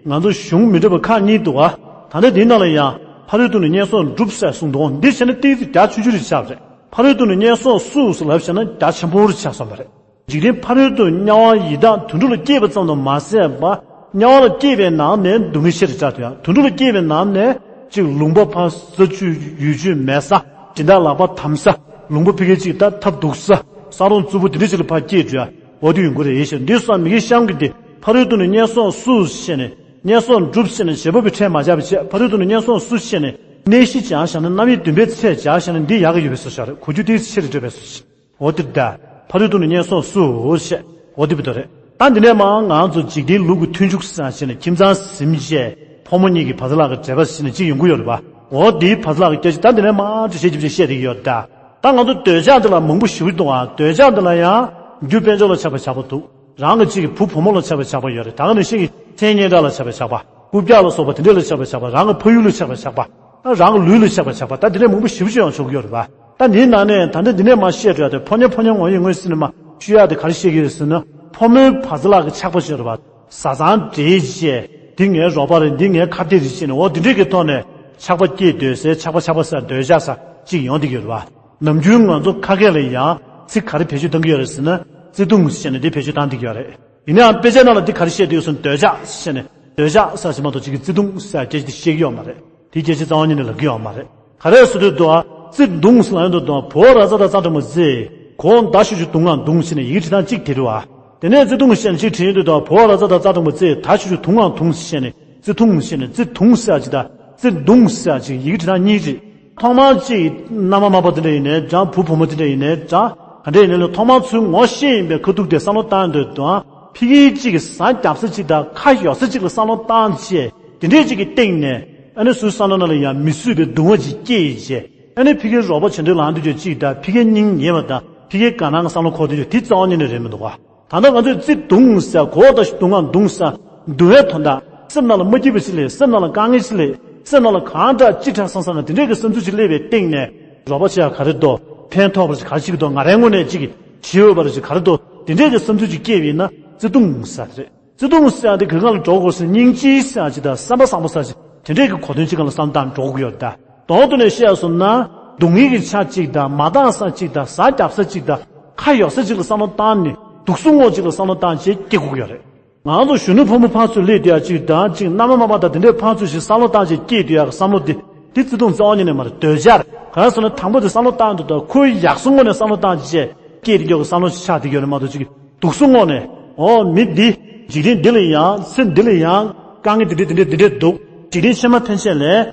ང་ཚོ་གཞུང་མི་འདྲ་བ་ཁག་གཉིས་འདུག་ག་ད་ལྟ་འདིའི་ནང་ལ་ཡང་ཕ་རོལ་ཏུ་ནི་ངན་སོང་སྒྲུབ་ཟེར་གསུངས་འདུག་འདི་བྱས་ན་ཏོག་ཙམ་རྒྱ་ཆུང་ཆུང་རེད་ཆགས་པ་རེད། ཕ་རོལ་ཏུ་ནི་ངན་སོང་བསུ་ཟེར་ལབ་བྱས་ན་རྒྱ་ཆེན་པོ་རེད་ཆགས་སོང་བ་རེད། འཇིག་རྟེན་ཕ་རོལ་ཏུ་དམྱལ་བ་ཡི་དྭགས་དུད་འགྲོ་ལ་སྐྱེས་པ་ཙམ་དུ་མ་ཟད་པར། དམྱལ་བ་ལ་སྐྱེས་པའི་ནང་ནས་སྡུག་བསྔལ་ཆེ་རུ་བྱ་དུ་ཡང་། དུད་འགྲོ་ལ་སྐྱེས་པའི་ནང་ནས་ཅིག་ལུང་པ་ཕར་ས་ཆུ་ཡུལ་ཆུ་མེད་ས། སྦྱིན་བདག་ལག་པ་དམ་ས། ལུང་པ་ཕ་གི་ཅིག་ད་ཐབས་སྡུག་ས། ས་རོང་རྩུབ་པོ་དེ་འདྲ་ཅིག་ལ་ཕར་སྐྱེས་འགྲོ་ཡ། འོ་དེ་ཡོང་གི་རེད་ཞེས། འདི་སོགས་མི་དགེ་བཤགས་ཀྱི་སྡེ་ཕ་རོལ་ཏུ་ནི་ངན་སོང་བསུ་ཞེས་ནས། ངན་སོང་སྒྲུབ་ཞེས་ནས་བྱེད་པ་པོའི་ཕྲད་མ་བཞག་པའི་ཕྱིར། ཕ་རོལ་ཏུ་ནི་ངན་སོང་བསུ་ཞེས་ནས། གནས་གཞི་སྦྱར་བཞག་ན། རྣམ་དབྱེ་བདུན་པའི་ཚད་སྦྱར་བཞག་ན། འདི་ཡག་གི་ཡོད་པའི་བཟོ་ཞིག་རེད། གོ་རྒྱུ་དེ་ཆེ་རུ་འགྲོ་བའི་བཟོ་ཞིག་འོ་དེ་ད། ཕ་རོལ་ཏུ་ནི་སྙན་སོང་སུ་ཞེས། འོ་དེ་བི་དོ་རེད། ད་འདི་ནས་མར་ང་ཚོ་འཇིག་རྟེན་ལུགས་ཀྱི་མཐུན་འཇུག་ཟེར་བྱས་ནས། ཁྱིམ་ཚང་ཟིན་བྱས་ཕོ་མོ་གཉིས་ཀྱི་བར་ལ་གི་འབྲེལ་བ་ཟེར་ནས་གཅིག་ཡོང་གི་ཡོད་རེད་པ། འོ་དེའི་བར་ལ་གི་སྐད་ཆ་ད་འདི་ནས་མར་འགྲེལ་བཤད་རྒྱབ་བྱས་བཤད་བསྡད་ཀྱི་ཡོད་ད། ད་ང་ཚོ་འདོད་ཆགས་འདི་ལ་མང་པོ་ཞེ་པོ་འདུག་ཨ། འདོད་ཆགས་འདི་ལ་ཡང་རྒྱུ་དཔལ་འབྱོར་ལ་ཆགས་པའི་ཆགས་པ་འདུག་རང་གི་གཅིག་གི་བུ་བུ་མོ་ལ་ཆགས་པའི་ཆགས་པ་ཡོད་རེད། ད་ག་ནང་བཞིན་གྱི་མཚན་སྙན་གྲགས་ལ་ཆགས་པའི་ཆགས་པ། རྐུབ་བཀྱག་ལ་སོགས་པ་དེ་འདྲ་ལ་ཆགས་པའི་ཆགས་པ། རང་གི་ཕ་ཡུལ་ལ་ཆགས་པའི་ཆགས་པ། རང་གི་ལུས་ལ་ཆགས་པའི་ཆགས་པ། ད་དེ་འདྲ་མང་པོ་ཞེ་པོ་ཅིག་ཡང་བྱུང་གི་ཡོད་རེད་པ། ད་འདིའི་ནང་ནས་ད་ལྟ་འདི་ནས་མར་བཤད་འགྲོ་ཡ་དེ། ཕོ་ཉ་ཕོ་ཉ་ངོ་ཡི་ངོས་ཟིན་ནས་མར་ཞུ་ཡ་དེ་ག་རེ་བཤད་ཀྱི་ཡོད་ཟེར་ན། ཕོ་མོའི་བར་ལ་གི་ཆགས་པ་ཅིག་ཡོད་རེད་པ། བཟའ་ཚང་འདྲེས་བྱས། འདི་ངའི་རོགས་པ་རེད། འདི་ངའི་ཁ་གཏད་རེད་ཟེར་ནས། འོ་འདི་འདྲས་ཀྱི་ཐོག་ནས་ཆགས་པ་སྐྱེས་སྡོད་སའི། ཆགས་པ་ཆགས་པ་ཟེར། འདོད་ཆགས་ཟེར་ཅིག་ཡོང་བསྡད་ཀྱི་ཡོད་རེད་པ། ནམ་རྒྱུན་ང་ཚོ་ཁ་སྐད་ལ་ཡང་ཚིག་ག་རེ་བེད་སྤྱོད་གཏང་གི་ཡོད་རེད་ཟེར་ན། བརྩེ་དུང་ཟེར་ནས་འདི་བེད་སྤྱོད་བཏང་བསྡད་ཀྱི་ཡོད་རེད། ཡིན་ནའང་དཔེ་ཆ་ནང་ལ་འདི་ག་རེ་བཤད་བསྡད་ཡོད་ཟེར་ན། འདོད་ཆགས་ཟེར་ནས། འདོད་ཆགས་ཟེར་ཞིག་མ་གཏོགས་གཅིག་གི་བརྩེ་དུང་ཟེར་སྐད་ཆ་འདི་བཤད་ཀྱི་ཡོད་མ་རེད། དེའི་སྐད་ཆ་རྩ་བ་ཉིད་ནས་ལབ་ཀྱི་ཡོད་མ་རེད། ག་རེ་ཟེར་དུས་དུ་བ། བརྩེ་དུང་ཟེར་ལབ་ཡོང་དུས་དུ་བ། བོ་ར་ཙ་ད་ཙ་འགྲེང་བུ་བརྩེ། གོ་ད་ཞབས་ཀྱུ་དུ་ང་དུང་ཟེར་ནས་ཡི་གེ་བྲིས་སྟངས་གཅིག་དེ་རེད་པ། དེ་ནས་བརྩེ་དུང་ཟེར་ནས་གཅིག་བྲིས་ཡོང་དུས་དུ་བ། བོ་ར་ཙ་ད་ཙ་འགྲེང་བུ་བརྩེ། ད་ཞབས་ཀྱུ་དུ་ང་དུང་ཟེར་ནས། བརྩེ་དུང་ཟེར་ནས། བརྩེ་དུང་ཟེར་ཅིག་དང་། བརྩེ་དུང་ཟེར་ཅིག་ཡི་གེ་བྲིས་སྟངས་གཉིས་རེད། ཐོག་མར་གཅིག་མནའ་མ་མ་པ་དེ་འདྲ་ཡིན་ནའི་འདྲ། བུ་བུ་མོ་དེ་འདྲ་ཡིན་ནའི་འདྲ། ག་འདྲ་ཡིན་ནའི་ཐོག་མར་ཚུར་ངོ་ཤེས་ཡིན་པའི་ཁ་ཐུག་དེ་བསམ་བློ་བཏང་འདོད་དུའང་། ཕ་གིའི་གཅིག་གི་ཟ་རྒྱབ་ས་གཅིག་དང་ཁ་ཡོག་ས་གཅིག་ལ་བསམ་བློ་བཏང་བྱས། དེ་འདྲའི་གཅིག་གི་སྟེང་ནས། ཨ་ནི་སུའི་བསམ་བློ་ནང་ལ་ཡང་མི་བཟོད་པའི་གདུང་བ་ཅིག་སྐྱེས་བྱས། ཨ་ནི་ཕ་གིའི་རོགས་པ་བྱེད་འདོད་ལངས་དུས་ཅིག་དང་། ཕ་གིའི་སྙིང་ཉེ་བ་དང་། ཕ་གིའི་དགའ་སྣང་བསམ་བློ་འཁོར་དུས་ཅིག་དེ་རྩ་བ་ཉིད་ནས་རེད་མི་འདུག་ག་ད་ལྟ་ང་ཚོས་བརྩེ་དུང་ཟེར། གོ་ད་ཞབས་ཀྱུ་དུ་ང་དུང་ཟེར། གདུང་བའི་དོན་དག་སེམས་ནང་ལ་མ་སྐྱིད་པ་ཞིག་སླེབས། སེམས་ནང་ལ་དཀའ་ངལ་ཞིག་སླེབས། སེམས་ནང་ལ་གང་དྲག་ཅི་དྲག་བསམ་བསམ་ན། དེ་འདྲས་ཀྱི་བསམ་ཚུལ་ཞིག་སླེབས་པའི་སྟེང་ནས། རོགས་པ་བྱེད་ཡ་ག་རེ་འདུག་ཕན་ཐོགས་པ་ཞིག་ག་རེ་ཞིག་འདུག་ང་རའི་ངོས་ནས་ཅིག་གིས་བྱེད་འོས་པ་རེ་ཞིག་ག་རེ་འདུག་དེ་འདྲས་ཀྱི་བསམ་ཚུལ་ཅིག་སྐྱེས་པ་ཡིན་ན། བརྩེ་དུང་ཟེར་དེ་རེད། བརྩེ་དུང་ཟེར་ཡ་དེ་ག་ག་ལ་འགྲོ་དགོས་ཟེར་ན། སྙིང་རྗེ་ཟེར་ཡ་ཅིག་དང་། བསམ་པ་བཟང་པོ་ཟེར་ཡ་ཅིག་དེ་འདྲས་ཀྱི་གོ་དོན་ཅིག་སྒང་ལ་བསམ་བློ་བཏང་འགྲོ་དགོས་ཡོད་ད། དོན་དུ་ནས་བཤད་སོང་ན། སྡུག་བསྔལ་གྱི་ཆ་གཅིག་དང་། མ་འདང་ས་གཅིག་དང་། ཟ་རྒྱབ་ས་གཅིག་དང་། ཁ་ཡོག་ས་གཅིག་ལ་བསམ་བློ་བཏང་ནས། དུག་གསུམ་ངོགས་གཅིག་ལ་བསམ་བློ་བཏང་བྱས་སྐྱེ་དགོས་ཀྱི་ཡོད་རེད། ང་ཚོ་གཞོན་ནུ་ཕོ་མོ་ཕར་ཚུར་སླེབས་བསྡད་ཡ་གཅིག་དང་། གཅིག་མནའ་མ་མ་པ་དང་དེ་འདྲས་ཕར་ཚུར་ཞིག་བསམ་བློ་བཏང་བྱས་སྐྱེས་བསྡད་ཡ་གི་བསམ་བློ་དེ། དེ་བརྩེ་དུང་རྩ་བ་ཉིད་ནས་མ་རེད། འདོད་ཆགས་རེད། གང་ཟེར་ན། དང་པོ་དེ་བསམ་བློ་བཏང་དུས་དང་། ཁོའི་ཡག་སོང་ངོས་ནས་བསམ་བློ་བཏང་བྱས་སྐྱེས་བསྡད་ཡ་གི་བསམ་བློ་ཞིག་ཆགས་བསྡད་ཡོད་རེད་མ་གཏོགས། གཅིག་དུག་གསུམ་ངོགས་ནས། ཨོ་མི་འདི། འཇིག་རྟེན་འདི་ལ་ཡང་། ཚེ་འདི་ལ་ཡང་དཀའ་ངལ་འདི་འདྲས་འདི་འདྲས་འདི་འདྲས་འདུག་འཇིག་རྟེན་ཕྱི་མ་ཕན་ཆད་ལ་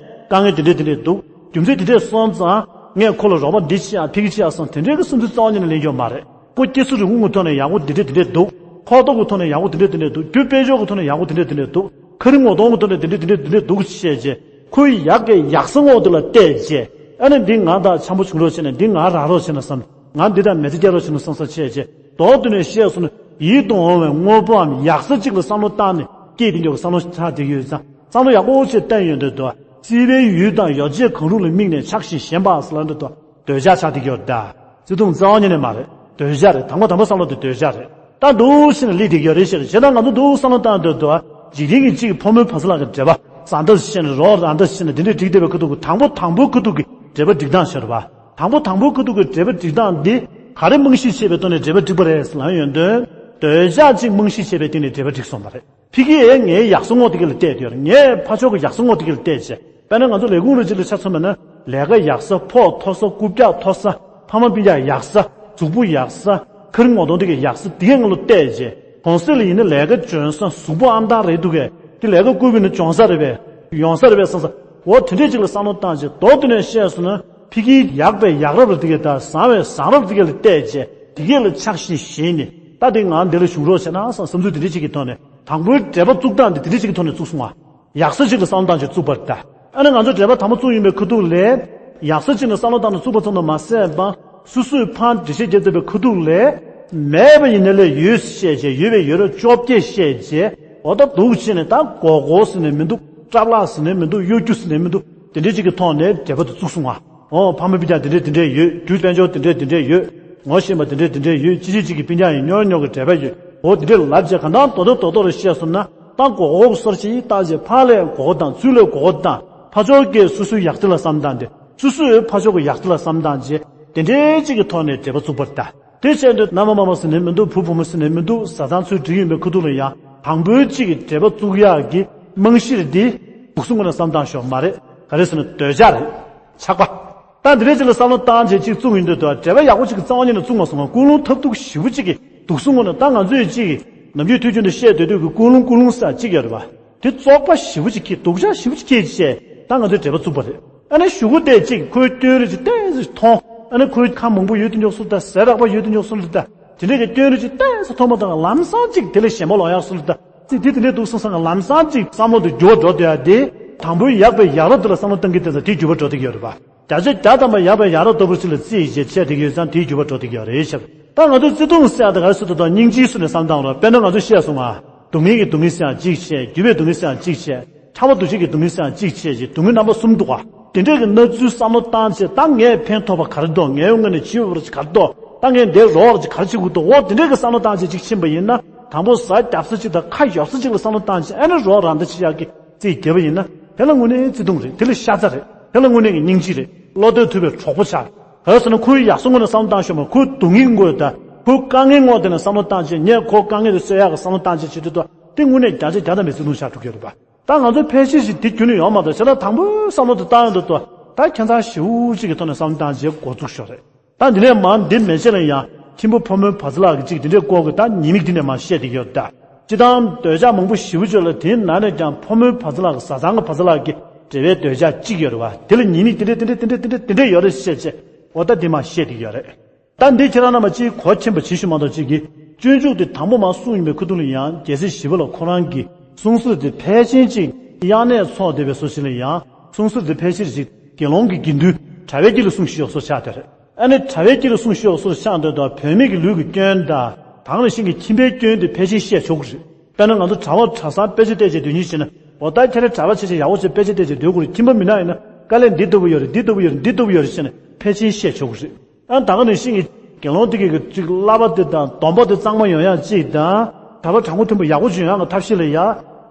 དཀའ་ངལ་འདི་འདྲས་འདི་འདྲས་འདུག་རྒྱུ་མཚན་འདི་འདྲས་སོང་ཙང་། ངས་ཁོ་ལ་རོགས་པ་འདི་བྱེད་ཨ། ཕ་གི་བྱེད་ཨ་བསམ། དེ་འདྲས་ཀྱི་བསམ་ཚུལ་རྩ་བ་ཉིད་ནས་ལེན་རྒྱུ་མ་རེད། ཁོ་སྐྱེ་ས་རིགས་དངོས་ཀྱི་ཐོག་ནས་ཡག་པོ་འདི་འདྲས་འདི་འདྲས་འདུག་ཕོགས་ཐོབ་ཀྱི་ཐོག་ནས་ཡག་པོ་འདི་འདྲས་འདི་འདྲས་འདུག་རྒྱུ་དཔལ་འབྱོར་གྱི་ཐོག་ནས་ཡག་པོ་འདི་འདྲས་འདི་འདྲས་འདུག་ཁ་རི་ངོ་གདོང་གི་ཐོག་ནས་འདི་འདྲས་འདི་འདྲས་འདི་འདྲས་འདུག་བཤད་རྗེས། ཁོའི་ཡག་གི་ཡག་ས་ངོགས་འདི་ལ་བལྟས་རྗེས། ཨ་ནི་འདི་ང་དང་འཆམ་པོ་བྱུང་རོགས་བྱས་ན། འདི་ང་རག་རོགས་བྱས་ན་བསམ། ང་འདི་དང་མི་ཚེ་སྐྱེལ་རོགས་བྱས་ན་བསམ་ས་བྱས་རྗེས། མདོར་བསྡུས་ནས་བཤད་སོང་ན། ཡིད་དུ་འོང་བའི་དངོས་པོའམ་ཡག་ས་གཅིག་ལ་བསམ་བློ་བཏང་ནས་སྐྱེས་བསྡད་ཡ་གི་བསམ་བློ་ཆགས་བསྡད་ཡོད་ཙང་། བསམ་བློ་ཡག་པོ་ཞིག་བཏོན་ཡོང་དུས་དུ། སྲིད་པའི་ཡུལ་དང་ཡོ་བྱད་གང་རུང་ལ་དམིགས་ནས་ཆགས་ཤིང་ཞེན་པ་ཟེར་ལབ་འདྲ་དུ། འདོད་ཆགས་ཆགས་བསྡད་ཡོད་ད། བརྩེ་དུང་རྩ་བ་ཉིད་ནས་མ་རེད། འདོད་ཆགས་རེད། དང་པོ་དང་པོ་བསམ་བློ་དེ་འདོད་ཆགས་རེད། ད་འདུག་ཕྱིན་ནས་སླེབས་བསྡད་ཡོད་རེད་ཤག་བྱས་ཙང་ང་ཚོ་འདུག་བསམ་བློ་བཏང་འདོད་དུ། འཇིག་རྟེན་གྱི་གཅིག་གི་ཕོ་མོའི་བར་ལ་གི་འབྲེལ་བ། བཟའ་ཟླ་ཕྱིན་ནས། རོགས་རང་འདྲ་ཕྱིན་ནས། དེ་འདྲས་འགྲིག་བསྡད་པའི་ཁ་ཐུག་གི། དང་པོ་དང་པོའི་ཁ་ཐུག་གི་འབྲེལ་བ་སྒྲིག་སྟངས་ཤར་བ། དང་པོ་དང་པོའི་ཁ་ཐུག་གི་འབྲེལ་བ་སྒྲིག་སྟངས་འདི་ག་རེ་རྨང་གཞི་བྱས་པའི་ཐོག་ནས་འབྲེལ་བ་སྒྲིག་པ་རེད་ཟེར་ལབ་ཡོང་དུས། འདོད་ཆགས་གཅིག་རྨང་གཞི་བྱས་པའི་སྟེང་ནས་འབྲེལ་བ་སྒྲིག་སོང་བ་རེད། ཕ་གིས་ངའི་ཡག་ས་ངོགས་དེ་ག་ལ་བལྟས་བསྡད་ཡོད་རེད། ངས་ཕར་ཕྱོགས་ཀྱི་ཡག་ས་ངོགས་དེ་ག་ལ་བལྟས་བྱས། དཔེར་ན་ང་ཚོ་ལས་ཁུངས་རེ་ཅིག་ལ་ཆ་མཚོན་པ་ན། ལས་ཀ་ཡག་ས། ཕོགས་མཐོ་ས། རྐུབ་བཀྱག་མཐོ་ས། ཕ་མ་སྤུན་ཀྱག་ཡག་ས། གཟུགས་པོ་ཡག་ས། ཁ་རི་ངོ་གདོང་དེ་ག་ཡག་ས། དེ་གའི་ངོས་ལ་བལྟས་བྱས། གུང་སེང་ལ་ཡིན་ན་ལས་ཀ་འཇོན་ས། གཟུགས་པོ་ཨང་དང་རེད་འདུག་གས། དེ་ལས་ཀ་བསྐུར་བ་ཡིན་ན་འཇོན་ས་རེད་པས། ཡོང་ས་རེད་པས་བསམ་ས། འོ་དེ་འདྲས་ཅིག་ལ་བསམ་བློ་བཏང་བྱས། མདོར་བསྡུས་ནས་བཤད་སོང་ན། ཕ་གིའི་ཡག་པའི་ཡག་རབས་ལ་དེ་ག་དང་། བཟང་བའི་བཟང་རབས་དེ་ག་ལ་བལྟས་བྱས། དེ་ག་ལ་ཆགས་ཤིང་ཞེན་ནས། ད་དེ་ང་འདི་ལ་བཞུགས་རོགས་བྱས་ན་བསམ། བསམ་ཚུལ་དེ་འདྲས་ཅིག་གི་ཐོག་ནས། དང་པོའི་འབྲེལ་བ་བཙུགས་སྟངས་དེ་དེ་འདྲས་ཅིག་གི་ཐོག་ནས་བཙུགས་སོང་བ། ཡག་ས་ཅིག་ལ་བསམ་བློ་བཏང་བྱས་བཙུགས་པ་རེད་ད། ཨ་ནི་ང་ཚོ་འབྲེལ་བ་དང་པོ་བཙུགས་ཡོང་བའི་ཁ་ཐུག་ལ། ཡག་ས་ཅིག་ལ་བསམ་བློ་བཏང་ནས་བཙུགས་པ་ཙམ་དུ་མ་ཟད་པ། སོ་སོས་ཕར་འགྲེལ་བཤད་རྒྱབ་ཚར་བའི་ཁ་ཐུག་ལ། མེད་པ་ཡིན་ན་ལས་ཡོད་བཤད་བྱས། ཡོད་པའི་ཡོད་རབས་བཅོ་བརྒྱད་བཤད་བྱས། འོ་ད་འདུག་བྱས་ནས། ད་མགོ་སྐོར་ཟེར་ནས་མི་འདུག་སྐྲ་ལག་ཟེར་ནས་མི་འདུག་གཡོ་སྒྱུ་ཟེར་ནས་མི་འདུག་དེ་འདྲའི་ཅིག་གི་ཐོག་ནས་འབྲེལ་བ་དེ་བཙུགས་སོང་བ། འོ་ཕ་མ་སྤུན་ཀྱག་དེ་འདྲས་དེ་འདྲས་ཡོད། རྒྱུ་དཔལ་འབྱོར་དེ་འདྲས་དེ་འདྲས་ཡོད། ངོ་ཤེས་པ་དེ་འདྲས་དེ་འདྲས་ཡོད། གཅིག་གཅིག་གཅིག་གི་སྤུན་ཀྱག་ཡིན། རྙོག་རྙོག་གི་འབྲེལ་བ་ཡོད། འོ་དེ་འདྲས་ལབ་བྱས། གང་ལྟར་རྡོག་རྡོག་རྡོག་རྡོག་རེ་བཤད་སོང་ན། ད་མགོ་སྐོར་སོར་ཅིག་བཏང་བྱས། ཕར་ལ་མགོ་སྐོར་བཏང་། ཚུར་ལ་མགོ་སྐོར་བཏང་། ཕར་ཕྱོགས་ཀྱིས་སོ་སོའི་ཡག་སྒྲིལ་ལ་བསམ་བཏང་སྟེ། སོ་སོས་ཕར་ཕྱོགས་ཀྱི་ཡག་སྒྲིལ་ལ་བསམ་བཏང་བྱས། དེ་འདྲའི་གཅིག་གི་ཐོག་ནས་འབྲེལ་བ་བཙུགས་པ་རེད་ད། དེ་བྱས་དུས་མནའ་མ་མ་པ་ཟེར་ནས་མི་འདུག་བུ་བུ་མོ་ཟེར་ནས་མི་འདུག་བཟའ་ཚང་ཚུར་སྒྲིག་ཡོང་བའི་ཁ་ཐུག་ལ་ཡང་། དང་པོའི་གཅིག་གི་འབྲེལ་བ་བཙུགས་ཡག་གི་རྨང་གཞི་རེད་འདི། དུག་གསུམ་ངོས་ནས་བསམ་བཏང་ཞོག་མ་རེད། ག་རེ་ཟེར་ན། འདོད་ཆགས་རེད། ཆགས་པ། ད་འདི་འདྲའི་ཅིག་ལ་བསམ་བློ་བཏང་བྱས་ཅིག་བཙུགས་ཡོང་དུས་དུ། འབྲེལ་བ་ཡག་པོ་ཅིག་གི་རྩ་བ་ཉིད་ནས་བཙུགས་མ་སོང་བ། ཀུན་སློང་ཐབས་སྡུག་ཞེ་པོ་ཅིག་གིས་དུག་གསུམ་ངོས་ནས། ད་ང་ཚོས་ཅིག་གིས་ནམ་རྒྱུན་དུས་རྒྱུན་དུ་བཤད་སྡོད་དུས་ཀྱི་ཀུན་སློང་ཀུན་སློང་ཟེར་ཅིག་ཡོད་རེད་པ། དེ་བཙོག་པ་ཞེ་པོ་ཅིག་གིས། སྡུག་ཅག་ཞེ་པོ་ཅིག་གིས་བྱས། ད་ང་ཚོས་འབྲེལ་བ་བཙུགས་པ་རེད། ཨ་ནི་གཞུག་གུ་དེ་གཅིག་ཁོའི་སྐྱོན་རིགས་ཅིག་ཏོག་ཙམ་མཐོང་། ཨ་ནི་ཁོའི་ཁ་མང་པོ་ཡོད་དུ་འཇོག་སྲོལ་དང་ཟས་རགས་པ་ཡོད་དུ་འཇོག་སྲོལ་དང་དེ་འདྲའི་གི་སྐྱོན་རིགས་ཅིག་ཏོག་ཙམ་མཐོང་པ་དང་ལམ་སང་གཅིག་དེ་ལས་ཞེན་པ་ལོག་ཡག་སྲོལ་དང་ཅིག་དེ་དེ་འདྲའི་འདུག་བསམ་བསམ་གི་ལམ་སང་གཅིག་བསམ་བློ་དེ་འགྱུར་བ་འགྲོ་བསྡད་ཡ་དེ། དང་པོའི་ཡག་པའི་ཡག་རབ་དེ་ལ་བསམ་བློ་གཏང་གི་དེ་ཚོ་དེའི་འགྱུར་བ་འགྲོ་བསྡད་ཀྱི་ཡོད་རེད་པ། བརྒྱ་ཆ་བརྒྱ་ཐམ་པ་ཡག་པའི་ཡག་རབ་ལྟ་བུ་ཅིག་ལ་རྩིས་བྱས་བྱས་བསྡད་ཀྱི་ཡོད་ཙང་དེའི་འགྱུར་བ་འགྲོ་བསྡད་ཀྱི་ཡོད་རེད་ཤག་ད་ང་ཚོས་བརྩེ་དུང་ཟེར་ཡ་དེ་ག་རེ་ཟེར་དུས་ད་སྙིང་རྗེའི་ཚུལ་ནས་བསམ་བློ་བཏང་རོགས། དཔེར་ན་ང་ཚོས་བཤད་སོང་ང་། སྡུག་བསྔལ་གྱི་སྡུག་བསྔལ་ཟེར་ཡང་གཅིག་བྱས། འགྱུར་བའི་སྡུག་བསྔལ་ཟེར་ཡང་གཅིག་བྱས། ཕྲ་བ་འདུ་བྱེད་ཀྱི་སྡུག་བསྔལ་ཟེར་ཡང་གཅིག་བྱས་ཀྱི་སྡུག་བསྔལ་རྣམ་པ་གསུམ་འདུག་ག་དེ་འདྲའི་གི་སྣང་ཚུལ་བསམ་བློ་བཏང་བྱས་ད་ངས་ཕན་ཐོགས་པ་ག་རེ་འདུག་ངའི་ངོས་ནས་བྱེད་འོས་པ་ག་རེ་འདུག་ད་ངས་འདིར་རོགས་པ་ག་རེ་བྱེད་དགོས་འདུག་འོ་དེ་འདྲའི་གི་བསམ་བློ་བཏང་བྱས་གཅིག་ཕྱིན་པ་ཡིན་ན་དང་པོ་ཟ་རྒྱབ་ས་གཅིག་དང་ཁ་ཡོབ་ས་གཅིག་ལ་བསམ་བློ་བཏང་བྱས་ཨ་ནི་རོགས་རམ་འདྲ་བྱེད་ཡག་གི་རྩིས་རྒྱབ་པ་ཡིན་ན་དེ་ལ་དངོས་གནས་བརྩེ་དུང་རེད། དེ་ལ་ཤ་ཚ་རེད། དེ་ལ་དངོས་གནས་ཀྱི་སྙིང་རྗེ་རེད། བློ་གཏད་ཐུབ་པའི་གྲོགས་པོ་ཆགས། ག་རེ་ཟེར་ན་ཁོའི་ཡག་སོང་ངོས་ནས་བསམ་བློ་བཏང་ཤོག་མ། ཁོའི་སྡུག་བསྔལ་ངོས་དང་ཁོའི་དཀའ་ངལ་ངོས་དེ་ནས་བསམ་བློ་བཏང་བྱས་ངས་ཁོའི་དཀའ་ངལ་དེ་སེལ་ཡག་གི་བསམ་བློ་བཏང་བྱས་བྱེད་དུས་ད་དེ་དངོས་གནས་བརྒྱ་ཆ་བརྒྱ་ཐམ་པའི་བརྩེ་དུང་ཆགས་འགྲོ་གི་ཡོད་རེད་པ། ད་ང་ཚོ་ཕལ་ཆེར་ཞིག་དེ་རྒྱུན་ནས་ཡོང་མ་གཏོགས་བྱས་ན་དང་པོའི་བསམ་བློ་དེ་བཏང་ཡོང་དུས་ད་ད་ཁྱད་མཚར་ཞེ་པོ་ཅིག་གི་ཐོག་ནས་བསམ་བློ་བཏང་བྱས་འགོ་བཙུགས་ཤོག་རེད། ད་འདི་ནས་མར་འདི་མན་ཆད་ལ་ཡང་ཁྱིམ་པ་ཕོ་མོའི་བར་མཚམས་ལ་གཅིག་འདི་འདྲའི་སྐོར་གྱི་ད་ཉེས་དམིགས་འདི་ནས་མར་བཤད་བསྡད་ཀྱི་ཡོད་ད། སྤྱིར་བཏང་འདོད་ཆགས་མང་པོ་ཞེ་པོ་ཅིག་ཡོད་ལ་དེའི་ནང་ནས་ཀྱང་ཕོ་མོའི་བར་མཚམས་ལ་བཟའ་ཚང་གི་བར་མཚམས་ལ་གི་འབྲེལ་བའི་འདོད་ཆགས་གཅིག་ཡོད་རེད་བ། དེ་ལ་ཉེས་དམིགས་འདི་འདྲ་འདི་འདྲ་འདི་འདྲ་འདི་འདྲ་ཡོད་རེད་ཅེས་བྱས་འོ་ད་འདི་མར་བཤད་བསྡད་ཀྱི་ཡོད་རེད། ད་འདི་ཁྱེད་རང་རྣམ་པ་གཅིག་གོ་མཁྱེན་པ་བྱེད་ཞུ་མ་གཏོགས་གཅིག་གིས་སྤྱོད་འཇུག་དེ་དང་པོ་མར་གསུངས་ཡིན་པའི་ཁུ་ཐུག་ལ་ཡང་རྒྱལ་སྲས་ཞི་བ་ལྷ་ཁོ་རང་གིས་གསུང་སྲོལ་དེ་ཕལ་ཆེར་གཅིག་དབྱར་གནས་ཚོགས་བསྡད་པའི་སོ་ཞིག་ལ་ཡང་གསུང་སྲོལ་དེ་ཕལ་ཆེར་གཅིག་དགེ་སློང་གི་དགེ་འདུན་གྲྭ་པའི་དཀྱིལ་ལ་གསུང་ཞུ་ཡག་སོ་ཆགས་བསྡད་རེད། ཨ་ནི་གྲྭ་པའི་དཀྱིལ་ལ་གསུང་ཞུ་ཡག་སོ་ཆགས་འདོད་དང་བུད་མེད་ཀྱི་ལུས་ཀྱི་སྐྱོན་དང་དེ་ནང་བཞིན་གྱི་ཁྱིམ་པའི་སྐྱོན་དེ་ཕལ་ཆེར་བཤད་ཆོག་གི་རེད། དཔེར་ན་ང་ཚོ་གྲྭ་པ་གྲྭ་ཚང་དཔེ་ཆ་བལྟས་བྱས་སྡོད་མཁན་བྱས་ན་འོ་ད་ཁྱེད་རང་གྲྭ་པ་བྱས་བྱས་ཡག་པོ་བྱས་དཔེ་ཆ་བལྟས་བྱས་སྡོད་དགོས་རེད། ཁྱིམ་པ་མིན་ན་ཡིན་ན་དཀའ་ལས་འདི་ལྟ་བུ་ཡོད་རེད། འདི་ལྟ་བུ་ཡོད་རེད། འདི་ལྟ་བུ་ཡོད་རེད་ཟེར་ནས་ཕལ་ཆེར་བཤད་ཆོག་གི་རེད། ཨ་ད་ག་ནང་བཞིན་གྱི་དགེ་སློང་དེ་གི་གཅིག་བསླབ་པ་དེ་དང་སྡོམ་པ་དེ་གཙང་མ་ཡོང་ཡག་གཅིག་དང་གྲྭ་པ་གྲྭ་མགོ་མཐུན་པ་ཡག་པོ་ཅིག་ཡོང་ཡག་གི་ཐབས་ཤེས་ལ་ཡ་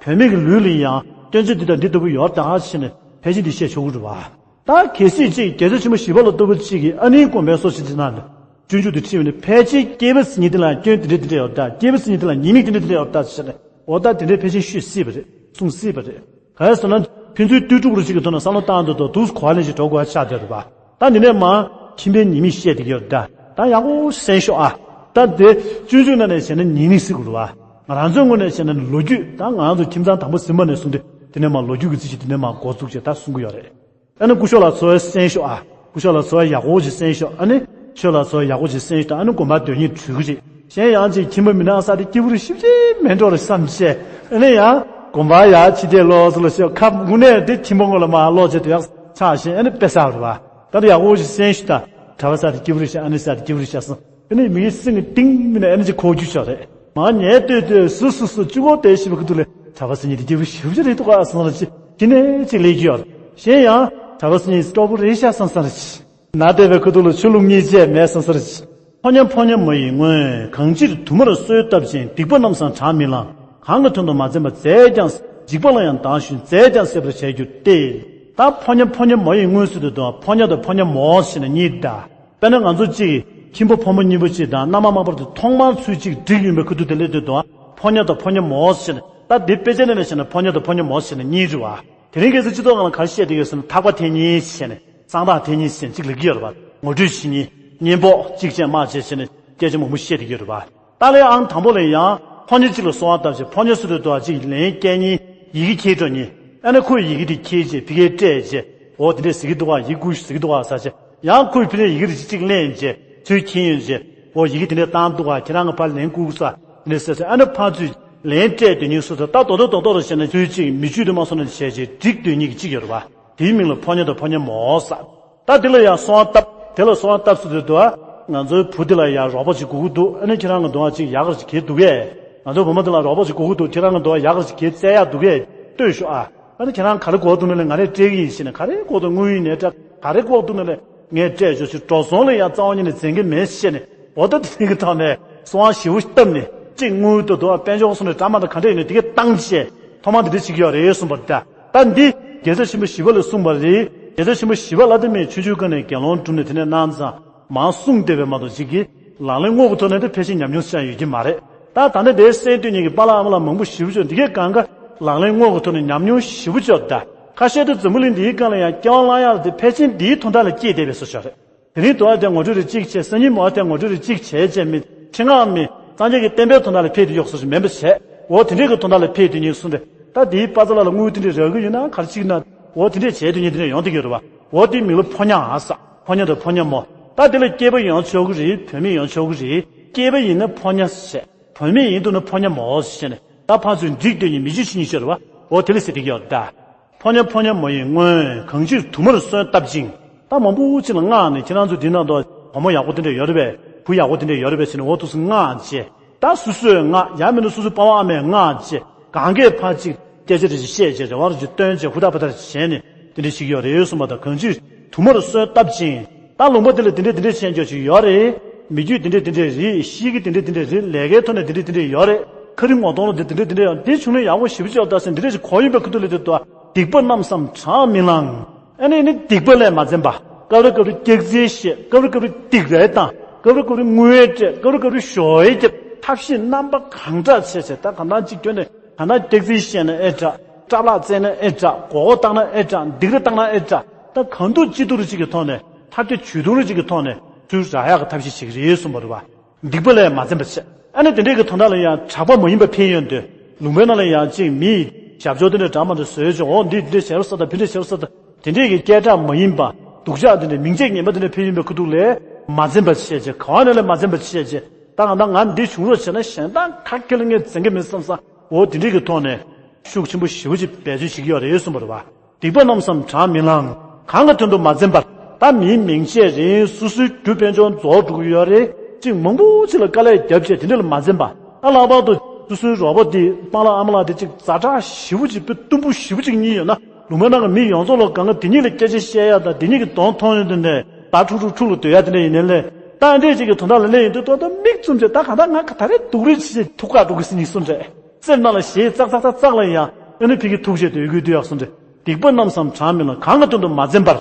བུད་མེད་ཀྱི་ལུས་ལ་ཡང་སྐྱོན་ཆ་འདི་དང་འདི་ལྟ་བུ་ཡོད་དང་ཟེར་ནས་ཕལ་ཆེར་འདི་བཤད་ཆོག་གི་རེད་བ། ད་གལ་སྲིད་ཅིག་རྒྱལ་སྲས་ཆེན་པོ་ཞི་བ་ལྷ་ལྟ་བུ་ཅིག་གིས་ཨ་ནིའི་དགོན་པའི་སོ་ཞིག་ཅིག་ནང་ལ་སྤྱོད་འཇུག་དེ་ཁྲིད་པ་ནི་ཕལ་ཆེར་སྐྱེས་པ་སྲིད་ཉེ་དེ་ལ་སྐྱོན་དེ་འདྲ་དེ་འདྲ་ཡོད་ད། སྐྱེས་པ་སྲིད་ཉེ་དེ་ལ་ཉེས་དམིགས་དེ་འདྲ་དེ་འདྲ་ཡོད་ད་ཟེར་ནས་འོ་ད་དེ་འདྲའི་ཕལ་ཆེར་ཤོད་སྲིད་པ་རེད། གསུང་སྲིད་པ་རེད། ག་རེ་ཟེར་ན་ཕན་ཚུན་ལྟོས་གྲུབ་རུ་ཞིག་གི་ཐོག་ནས་བསམ་བློ་བཏང་འདུག་དོ་དུས་གོ་བ་ལེན་ཞིག་འགྲོ་དགོས་པ་ཆགས་བསྡད་འདུག་བ། ད་འདི་ནས་མ་ཁྱིམ་པའི་ཉེས་དམིགས་བཤད་བསྡད་ཀྱི་ཡོད་ད། ད་ཡག་པོ་གསན་ཤོག་ཨ། ད་དེ་སྤྱོད་འཇུག་ནང་ནས་བྱས་ན་ཉེས་དམིགས་ཟེར་དགོས་རེད་བ། ང་རང་ཚོའི་ངོས་ནས་བྱས་ན་ལོ་རྒྱུས་ད་ང་རང་ཚོ་ཁྱིམ་ཚང་དང་པོ་ཟིན་པ་ནས་བཟུང་སྟེ་དེ་ནས་མ་ལོ་རྒྱུས་ཀྱི་རྩིས་གཞི་དེ་ནས་མ་འགོ་བཙུགས་བྱས་ད་གསུང་གི་ཡོད་རེད། ཨ་ནི་སྐུ་ཞབས་ལགས་ཚོ་གསན་ཤོག་ཨ། སྐུ་ཞབས་ལགས་ཚོ་ཡག་པོ་ཅིག་གསན་ཤོག་ཨ་ནི་ཆོས་ལགས་ཚོ་ཡག་པོ་ཅིག་གསན་ཤོག་ཨ་ནི་དགོན་པ་སྡོད་སྙིང་བྲོ་གི་རེད། གཞན་ཡང་ཅིག་ཁྱིམ་པ་མི་ནག་ས་དེ་སྐྱིད་པོ་རེད། ཞིབ་ཅིག་མེད་འགྲོ་རེད་བསམ་བྱས། ཨ་ནི་ཡང་དགོན་པ་ཡག་ཕྱི་དེ་ལོག་ཚོ་ལ་ཤོག་ཁ་དངོས་གནས་དེ་ཁྱིམ་པ་ངོ་ལ་མ་ལོག་བྱས་དུ་ཡག་ཆགས་ཤིང་ཨ་ནི་དཔེ་བསགས་རེད་བ། ད་དུ་ཡག་པོ་ཅིག་གསན་ཤོག་ད་གྲྭ་པ་ས་དེ་སྐྱིད་པོ་རེད་ཤག་ཨ་ནི་ས་དེ་སྐྱིད་པོ་རེད་ཤག་སོང་། ཨ་ནི་མིའི་སེམས་ཀྱི་གཏིང་མི་ནས་ཨ་ནི་ཅིག་གོ་རྒྱུ་ཤོག་རེད། མ་ཉལ་ལྟོས་ལྟོས་སུ་སུ་སུ་གཅིག་པོ་དེ་ཞིབ་ཀྱི་འདུག་ལས་གྲྭ་པ་སེམས་ཉིད་དེ་སྐྱིད་པོ་ཞེ་པོ་ཅིག་རེད་འདུག་ག་སོང་ར་ཅི་དེ་ནས་ཅིག་ལས་རྒྱུ་ཡོད། གཞན་ཡང་གྲྭ་པ་སེམས་ཉིད་སྤྲོ་པོ་རེད་ཤག་སོང་ས་ར་ཅི་ན་བསྡད་པའི་ཁུ་ཐུག་ལ་ཆུ་བླུགས་གཉིས་བཅས་མེད་སོང་ས་ར་ཅི། ཕོ་ཉ་ཕོ་ཉ་མ་ཡི་སྔོན། གང་ཕྱིར་དུ་མར་གསོལ་བཏབ་ཅིང་། སྡིག་པ་རྣམ་བསགས་གྲངས་མི་ལང་། གང་གི་དོན་དུ་མ་འཛེམས་པར་མཛད་ཀྱང་། འཇིགས་པ་ལ་ཡང་སྡང་ཞིང་མཛད་ཀྱང་སྲེད་པར་བྱས་གྱུར་ཏེ། ད་ཕོ་ཉ་ཕོ་ཉ་མ་ཡི་སྔོན་ཟེར་དུས་དང་ཕོ་ཉ་དང་ཕོ་ཉ་མ་ཟེར་ནས་གཉིས་གདའ། དཔེར་ན་ང་ཚོ་གཅིག་ཁྱིམ་པ་ཕོ་མོ་གཉིས་པོ་གཅིག་དང་མནའ་མ་མ་བར་དུ་ཐོག་མར་ཚུལ་གཅིག་འགྲིག་ཡོད་པའི་ཁུ་ཐུག་དེ་སླེབས་དུས་དང་ཕོ་ཉ་དང་ཕོ་ཉ་མ་ཟེར་ནས་ད་འདི་དཔེ་ཆ་ནས་ནས་བྱས་ན་ཕོ་ཉ་དང་ཕོ་ཉ་མ་ཟེར་ནས་གཉིས་རེད་བ། དེ་རིང་ཁ་སང་སྤྱི་ཚོགས་ནང་ལ་ག་རེ་བཤད་བསྡད་ཡོད་ཟེར་ན་ཐག་པ་འཐེན་གཉིས་བྱས་ནས་གསང་ཐག་འཐེན་གཉིས་བྱས་ནས་གཅིག་ལབ་ཀྱི་ཡོད་རེད་བ། ངོ་སྤྲོད་བྱེད་གཉིས་གཉེན་པོ་གཅིག་བྱས་དམག་བྱས་བྱས་ནས་སྐད་ཆ་མང་པོ་བཤད་བསྡད་ཀྱི་ཡོད་རེད་བ། ཏཱ་ལའི་ཨང་དང་པོ་ལ་ཡང་ཕོ་ཉ་གཅིག་ལ་གསོལ་བ་བཏབ་བྱས་ཕོ་ཉ་སུ་དེ་དོ་གཅིག་ལན་སྐྱེལ་གཉིས་ཡི་གེ་འཁྱེར་འགྲོ་གཉིས། ཨ་ནི་ཁོས་ཡི་གེ་དེ་འཁྱེར་བྱས་ཕ་གིར་སྤྲད་བྱས་འོ་དེ་འདྲས་ཟེར་གྱི་འདུག་ག་ཡི་གུ་ཟེར་གྱི་འདུག་ག་ཟེར་བྱས་ཡང་ཁོས་ཕ་གིར་ཡི་གེ་དེ་གཅིག་ལེན་བྱས་ཚུར་འཁྱེར་ཡོང་བྱས་འོ་ཡི་གེ་དེ་འདྲས་བཏང་འདུག་ག་ཁྱེད་རང་གི་ཕར་ལན་བསྐུར་ས་དེ་འདྲས་ཟེར་ཚེ་ཨ་ནི་ཕར་ཚུར་ལན་སྤྲད་སྡོད་མཁན་སུ་དེ་ད་རྡོག་རྡོག་རྡོག་རྡོག་རེ་བྱས་ནས་ཚུར་གཅིག་མི་ཇུས་དུ་མ་སོང་ནས་བྱས་བྱས་འགྲིག་སྡོད་མཁན་གྱི་གཅིག་ཡོད་རེད་བ། དེའི་མིང་ལ་ཕོ་ཉ་དང་ཕོ་ཉ་མ་ཟེར། ད་དེ་ལ་ཡང་གསོལ་བ་བཏབ། དེ་ལ་གསོལ་བ་བཏབ་ཟེར་དུས་དུ་ང་ཚོའི་བུ་དེ་ལ་ཡང་རོགས་པ་ཅིག་དགོས་ཀྱི་འདུག་ཨ་ནི་ཁྱེད་རང་གི་འདུག་ཨ་ཅིག་ཡག་ག་ཅིག་གྱེས་འདུག་གས། ང་ཚོའི་བུ་མོ་དེ་ལ་རོགས་པ་ཅིག་དགོས་ཀྱི་འདུག་ཁྱེད་རང་གི་འདུག་ཨ་ཡག་ག་ཅིག་གྱེས་བཙལ་ཡག་འདུག་གས་ལྟོས་ཤོག་ཨ། ཨ་ནི་ཁྱེད་རང་ག་རེ་དགོས་འདུག་ན་ལས་ང་རས་སྤྲད་ཀྱི་ཡིན་ཞེས་ནས་ག་རེ་དགོས་འདུག་དངུལ་ཡིན་ནའི་སྤྲད་ག་རེ་དགོས་འདུག་ན་ལས་ངས་སྤྲད་ཆོག་ཞེས་འགྲོ་སོང་ལ་ཡང་རྩ་བ་ཉིད་ནས་འཛེམ་གྱི་མེད་ཞེས་ནས་འོ་ད་དེ་གི་ཐོག་ནས་གསོལ་བ་ཞེ་པོ་བཏབ་ནས་གཅིག་དངུལ་དུ་འདུག་ཨ་དཔལ་འབྱོར་སོང་ནས་གྲ་མ་དང་ག་འདྲ་ཡིན་ནས་དེ་གས་བཏང་བྱས་ཐོག་མ་འདི་འདྲ་བྱེད་ཀྱི་ཡོད་རེད་གསུངས་པ་རེད་ད། ད་འདི་རྒྱལ་སྲས་ཆེན་པོ་ཞི་བ་ལྷས་གསུངས་པ་རེད། རྒྱལ་སྲས་ཆེན་པོ་ཞི་བ་ལྷ་དེ་མིན་ཆུང་ཆུང་སྒང་ནས་དགེ་སློང་གྲུབ་ནས་དེ་ནས་གནང་ཙང་མར་གསུངས་བསྡད་པའི་མ་གཏོགས་ཅིག་གིས་ལག་ལེན་དངོས་ཀྱི་ཐོག་ནས་དེ་ཕལ་ཆེར་ཉམས་མྱོང་ཤར་ཡོད་ཀྱི་མ་རེད། ད་ད་ནི་དེའི་གསན་དུས་ཉིད་ཀྱི་པཱ་ལགས་ཨ་མ་ལགས་མང་པོ་ཞེ་པོ་ཅིག་འདི་གའི་སྒང་ག་ལག་ལེན་དངོས་ཀྱི་ཐོག་ནས་ཉམས་མྱོང་ཞེ་པོ་ཅིག་ཡོད་ད། ཁ་ཤས་དེ་འཛམ་བུ་གླིང་འདིའི་སྒང་ལ་ཡང་སྐྱེ་བ་བླང་ཡག་དེ་ཕལ་ཆེར་འདིའི་དོན་དག་ལ་སྐྱེས་བསྡད་པའི་བཟོ་ཤོག་རེད། དེ་རིང་དུ་བ་དེ་ངོ་སྤྲོད་རེ་གཅིག་བྱས་སང་ཉིན་མོ་བ་དེ་ངོ་སྤྲོད་རེ་གཅིག་བྱས་བྱས་མི་ཁྲི་ངག་མི་སངས་རྒྱས་ཀྱི་བསྟན་པའི་དོན་དག་ལ་ཕེབས་དུས་གཡོག་སོ་ཞིག་མིན་པ་བྱས་འོ་དེ་འདྲས་ཀྱི་དོན་དག་ལ་ཕེབས་དུས་ཉིད་གསུངས་ཏེ་ད་དེའི་པ་ཙ་ལ་ལ་དངུལ་དེ་འདྲས་རག་གི་ཡོད་ན་ག་རེ་གཅིག་ན་འོ་དེ་འདྲས་བྱས་དུས་ཉིད་དེ་འདྲས་ཡོང་བསྡད་ཀྱི་ཡོད་རེད་བ། འོ་དེའི་མིང་ལ་ཕོ་ཉ་ཟེར། ཕོ་ཉ་དང་ཕོ་ཉ་མོ། ད་དེ་ལ་སྐྱེས་པ་ཡོང་ཆོག་གི་རེད། བུད་མེད་ཡོང་ཆོག་གི་རེད། སྐྱེས་པ་ཡིན་ན་ཕོ་ཉ་ཟེར། བུད་མེད་ཡིན་འདུག་ན་ཕོ་ཉ་མོ་ཟེར་ནས། ད་ཕར་ཚུར་འགྲིག་སྡོད་ཉིན་མི་འཇིགས་ཤི་ཉིན་ཤོར་བ། འོ་དེ་ལ་ཟེར་བསྡད་ཀྱི་ཡོད་ད། ཕོ་ཉ་ཕོ་ཉ་མོ་ཡིན་སྔོན་གང་ཕྱིར་དུ་མར་གསོན་བཏབ་ཅིང་། ད་མང་པོ་ཅིག་ལ་མངགས་ནས་ཁྱེད་རང་ཚོ་འདི་ན་འདུག་བུ་མོ་ཡག་པོ་དེ་འདྲ་ཡོད་རེད་པས། བུ་ཡག་པོ་དེ་འདྲ་ཡོད་རེད་པས་ཟེར་ནས་འོ་འདུག་སེ་མངགས་བྱས། ད་སོ་སོས་མངགས། ཡང་མིན་ན་སོ་སོའི་པ་ཕ་ཨ་མས་མངགས་བྱས། གང་གས་ཕར་ཅིག་སྐད་ཆ་རེ་ཞིག་བཤད་བྱས། རེ་བ་རེ་ཞིག་བཏོན་བྱས། ཧུར་ཐག་པ་ཐག་བྱས་ནས་དེ་འདྲ་ཞིག་ཡོད་རེད་གསུངས་པ་དང་། གང་ཕྱིར་དུ་མར་གསོན་བཏབ་ཅིང་། ད་ལུང་པ་དེ་ལ་དེ་འདྲས་དེ་འདྲས་བྱས་འཇོག་ཅིག་ཡོད་རེད། མི་རྒྱུད་དེ་འདྲས་དེ་འདྲས་རེད། གཤིས་ཀྱི་དེ་འདྲས་དེ་འདྲས་རེད། ལས་ཀའི་ཐོག་ནས་དེ་འདྲས་དེ་འདྲས་ཡོད་རེད། ཁ་རི་ངོ་གདོང་ལ་དེ་དེ་འདྲས་དེ་འདྲས་ཡོད། དེ་བྱུང་ན་ཡག་པོ་ཞེ་པོ་ཅིག་ཡོད་ད་ཟེར་འདི་འདྲས་ཞིག་གོ་ཡོང་པའི་ཁུ་ཐུག་ལ། དེ་ལྟ་བུ་སྡིག་པ་རྣམས་སམ་གྲངས་མི་ལང་། ཨ་ནི་ནི་སྡིག་པ་ལས་མ་འཛེམས་པ། སྐབས་རེ་སྐབས་རེ་སྐྱག་རྫུན་བཤད། སྐབས་རེ་སྐབས་རེ་སྡིགས་ར་བཏང་། སྐབས་རེ་སྐབས་རེ་དངུལ་སྤྲད། སྐབས་རེ་སྐབས་རེ་ཞོ་ཡི་རྒྱབ། ཐབས་ཤེས་རྣམ་པ་གང་དྲག་བྱས་བྱས། ད་གང་ལྟར་གཅིག་ཁྱོན་ནས་གང་ལྟར་སྐྱག་རྫུན་བཤད་ན་ཨེ་དྲག་བཀྲབ་ལག་རྩེད་ན་ཨེ་དྲག་མགོ་སྐོར་བཏང་ན་ཨེ་དྲག་སྡིགས་ར་བཏང་ན་ཨེ་དྲག་ད་གང་ཐུབ་ཅི་ཐུབ་རེ་གཅིག་གི་ཐོག་ནས། ཐབས་ཀྱི་ཇུས་གཏོགས་རེ་གཅིག་གི་ཐོག་ནས་ཚུར་རག་ཡག་གི་ཐབས་ཤེས་བྱེད་ཀྱི་རེད་གསུངས་པ་རེད་པ། སྡིག་པ་ལས་མ་འཛེམས་པ་བྱས། ཨ་ནི་དེ་འདྲའི་གི་དོན་དག་ལ་ཡང་གྲགས་པ་མ་ཡིན་པ་ཕན་ཡོན་འདོད། ལུང་པའི་ནང་ལ་ཡང་གཅིག་མིའི་ཞབས་ཕྱོགས་དེ་འདྲ་འདྲ་མ་འདྲ་བཟོས་བྱས། འོ་འདི་འདི་འདྲ་བྱས་པ་ས་ད། ཕི་འདྲ་བྱས་པ་ས་ད། དེ་འདྲའི་གི་སྐད་གྲགས་མ་ཡིན་པ། སྡུག་ཅག་དེ་འདྲའི་མིང་ཚིག་ངན་པ་དེ་འདྲ་ཕན་ཡོན་པའི་ཁུ་ཐུག་ལས་མ་འཛེམས་པ་བྱས་བྱས། གང་ནས་ལས་མ་འཛེམས་པ་བྱས་བྱས། ད་གང་ལྟར་ང་འདི་བྱུང་རོགས་བྱས་ན་གཞན་དག་ག་གེ་ལ་ངས་འཛེམ་གི་མེད་བསམ་བསམ། འོ་དེ་འདྲའི་གི་ཐོག་ནས་ཤུགས་ཆེན་པོ་ཞེ་པོ་ཅིག་བེད་སྤྱོད་བྱེད་ཀྱི་ཡོད་རེད་གསུངས་པ་རེད་པ། སྡིག་པ་རྣམས་སམ་གྲངས་མི་ལང་། གང་གི་དོན་དུ་མ་འཛེམས་པར། ད་མིའི་མིང་བཤད་རིང་སོ་སོའི་རྒྱུ་དཔལ་འབྱོར་རྫོགས་འགྲོ་གི་ཡོད་རེད། གཅིག་མང་པོ་ཅིག་ལ་དཀའ་ལས་བརྒྱབ་བྱས་དེ་འདྲ་ལ་མ་འཛེམས་པ། ད་ལྷག་པར་དུ་སོ་སོའི་རོགས་པ་འདི་སྤང་ལགས་ཨ་མ་ལགས་དེ་གཅིག་ཛ་དྲག་ཞེ་པོ་ཅིག་དཔེ་གཏུམ་པོ་ཞེ་པོ་ཅིག་གཉིས་ཡོད་ན། ལུང་པའི་ནང་གི་མི་ཡོངས་རྫོགས་ལ་གང་ག་དེ་གཉིས་ལ་སྐད་ཆ་བཤད་ཡ་དང་། དེ་གཉིས་ཀྱི་གདོང་མཐོང་ཡོང་དུས་ནས་ད་འཁྲུག་འཁྲུག་འཁྲུག་ལ་སྡོད་ཡ་དེ་འདྲ་ཡིན་ནའི་ལས། ད་འདྲས་ཅིག་གི་དོན་དག་ལ་སླེབས་ཡོང་དུས་ད་ད་མིག་བཙུམ་བྱས། ད་གང་ལྟར་ང་ག་ད་རེས་སྡུག་རུས་བྱས་ཐུག་ག་འགྲོ་གི་ཟེར་ནས་གསུངས་རེད། སེམས་ནང་ལ་ཞེད་ཙག་ཙག་ཙག་ཙག་ལ་ཡང་ཨ་ནི་ཕ་གི་ཐུགས་རྗེ་འདོད་དགོས་དུས་ཡག་སོང་རེད། སྡིག་པ་རྣམས་སམ་གྲངས་མི་ལང་། གང་གི་དོན་དུ་མ་འཛེམས་པར།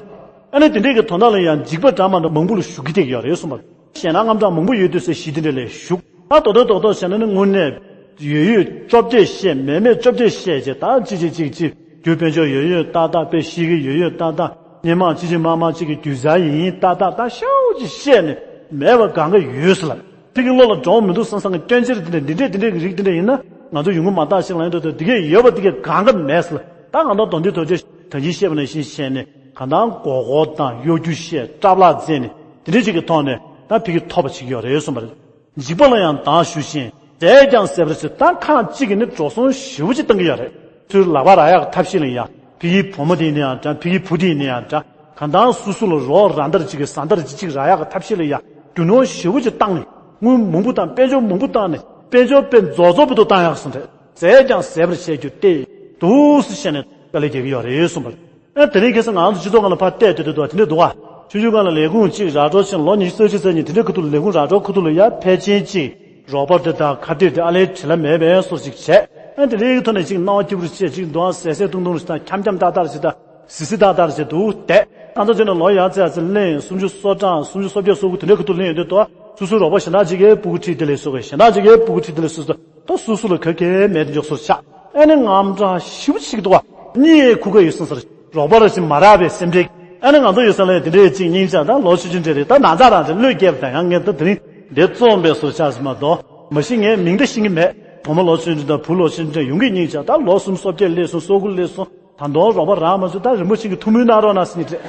ཨ་ནི་དེ་འདྲའི་གི་དོན་དག་ལ་ཡང་འཇིགས་པ་འདྲ་མ་འདྲ་མང་པོ་ལ་ཞུགས་ཀྱི་བསྡད་ཀྱི་ཡོད་རེད་གསུངས་པ། ཞེད་སྣང་དངངས་སྐྲག་མང་པོ་ཡོད་དུས་ཟེར་གཞི་དེ་འདྲ་ལ་ཞུགས། ད་རྡོག་རྡོག་རྡོག་རྡོག་བྱས་ན་ནི་དངོས་གནས་ཡོད་ཡོད་བཅོ་བརྒྱད་བཤད། མེད་མེད་བཅོ་བརྒྱད་བཤད་བྱས། ད་ཅི་ཅི་ཅིག་ཅིག་རྒྱུ་དཔལ་འབྱོར་ཡོད་ཡོད་ཏག་ཏག་དཔེ་གཤིས་ཀྱི་ཡོད་ཡོད་ཏག་ཏག་སྣེ་མང་ཅི་ཅི་མ་མ་ཅིག་གི་རྒྱུ་ཟ་ཡིན་ཏག་ཏག་ད་ཤོག་ཅིག་བཤད་ནས་མེད་པ་གང་ག་ཡོད་ཟེར་ལ། ཕ་གི་བློ་ལ་འགྲོ་མི་འདུག་བསམ་བསམ་གི་སྐྱོན་ཆེར་དེ་འདྲ་འདི་འདྲས་འདི་འདྲས་ཀྱི་རིགས་དེ་འདྲ་ཡིན་ན། ང་ཚོ་ཡོང་གི་མ་ཐག་ཞིག་ལ་ཡིན་འདུག་ད་འདི་གས་ཡོད་པ་འདི་གས་གང་ག་མེད་ཟེར་ལ། ད་གང་ལྟར་དོན་འདི་དོན་ཆེ་ད་གིན་བཤད་པ་ནང་བཞིན་བཤད་ནས་གང་ལྟར་མགོ་སྐོར་དང་གཡོ་སྒྱུ་བཤད། འཁྲབ་ལག་རྩེད་ནས་དེ་འདྲས་ཅིག་གི་ཐོག་ནས་ད་ཕ་གི་ཐོབ་པ་བྱེད་ཀྱི་ཡོད་རེད་གསུངས་པ་རེད། འཇིགས་པ་ལ་ཡང་སྡང་ཞུགས་ཤིང་ཟས་ཀྱང་ཟད་པར་བྱེད། ད་ཁག་གཅིག་གིས་ནི་འགྲོ་སོང་ཞེ་པོ་ཅིག་བཏང་གི་ཡོད་རེད། ཚུར་ལག་པ་རག་ཡག་གི་ཐབས་ཤེས་ལ་ཡང་ཕ་གིའི་བུ་མོ་དེ་ཡིན་ན་ཡང་འདྲ། ཕ་གིའི་བུ་དེ་ཡིན་ན་ཡང་འདྲ། གང་ལྟར་སོ་སོ་ལ་རོགས་རམ་འདྲ་ཅིག་གི་བཟའ་ཟླ་རེ་ཅིག་རག་ཡག་གི་ཐབས་ཤེས་ལ་ཡང་རྒྱུ་ནོར་ཞེ་པོ་ཅིག་བཏང་ནས། དངུལ་མང་པོ་བཏང་། དཔལ་འབྱོར་མང་པོ་བཏང་ནས། དཔལ་འབྱོར་དཔེ་རྫོགས་རྫོགས་པོ་དུ་བཏང་ཡག་སོང་རེད། ཟས་ཀྱང་ཟད་པར་བྱེད་རྒྱུ་སྟེ། འདུག་སེ་བྱས་ནས་དཀའ་ལས་རྒྱག་གི་ཡོད་རེད་གསུངས་པ་རེད། ཨ་དེ་རིང་ཁ་སང་ང་ཚོ་སྤྱི་ཚོགས་ནང་ལ་ཕར་བལྟས་བསྡད་དུས་དེ་འདྲ་འདུག་ག་ཆུང་ཆུང་སྒང་ལ་ལས་ཁུངས་གཅིག་ར་སྤྲོད་ཕྱིན། ལོ་ཉི་ཤུ་རྩ་བཞི་རྩ་གཉིས་དེ་འདྲའི་ཁ་ཐུག་ལ་ལས་ཁུངས་ར་སྤྲོད་ཁ་ཐུག་ལ་ཡ་ཕལ་ཆེར་གཅིག་རོགས་པ་དེ་དང་ཁ་གཏད་དེ་ཨ་ལས་བྲེལ་བ་མེད་པའི་བཟོ་ཞིག་བྱས། ཨ་དེ་འདྲའི་ཐོག་ནས་གཅིག་སྣང་བ་སྐྱིད་པོ་རེ་བྱས། གཅིག་འདུག་ཨ་ཟས་ཟས་བཏུང་བཏུང་རེ་བྱས། ད་འཁྱམ་འཁྱམ་ཏག་ཏག་རེ་བྱས། ད་སི་སི་ཏག་ཏག་རེ་བྱས་འདུག་བསྡད། ང་ཚོ་ཚོ་ནས་ལོ་ཡར་ཙམ་ཡར་ཙམ་ལེན། སུམ་ཅུ་སོ་གྲངས་སུམ་ཅུ་སོ་བརྒྱད་སོ་དགུ་དེ་འདྲའི་ཁ་ཐུག་ལེན་ཡོང་དུས་དོ། སོ་སོའི་རོགས་པ་གཞན་དག་ཅིག་གིས་སྤུ་གུ་ཁྲིད་དེ་ལས་སོ་གི། གཞན་དག་ཅིག་གིས་སྤུ་གུ་ཁྲིད་དེ་ལས་སོ་སོ། ད་སོ་སོ་ལ་ག་གེ་མེད་དུ་འཇོག་སོར་ཆགས། ཨ་ནི་དངངས་སྐྲག་ཞེ་པོ་ཅིག་འདུག་ག་གཉིད་ཁུག་ག་ཡོད་སོང་ཟེར། རོགས་པ་ར་ཅིག་མ་རག་པའི་སེམས་ཁྲལ། ཨ་ནི་ང་ཚོ་ཡོད་ས་ལ་དེ་འདྲའི་ཅིག་སྙིང་རྗེ། ད་ལོ་ཆུང་ཆུང་འདྲ་རེད། ད་ན་ཚ་རང་ཅིག་བློས་བཀལ་བ་དང་། ཡང་ངས་ད་དེ་རིང་འདིར་རྩོམ་པའི་སོར་ཆགས་སོང་མ་གཏོགས། མ་གཞི་ངས་མིང་ད་ཤེས་ཀྱི་མེད། བུ་མོ་ལོ་ཆུང་ཆུང་དང་བུ་ལོ་ཆུང་ཆུང་ཡོང་གི། སྙིང་རྗེ། ད་ལོ་སུམ་ཅུ་སོ་བརྒྱད་སླེབས་སོང་། སོ་དགུ་སླེབས་སོང་། ད་དུང་རོགས་པ་རག་མ་སོང་། ད་རིན་པོ་ཆེ་གིས་ཐུགས་སྨོན་གནང་རོགས་གནང་ཟེར་ནས་དྲིས།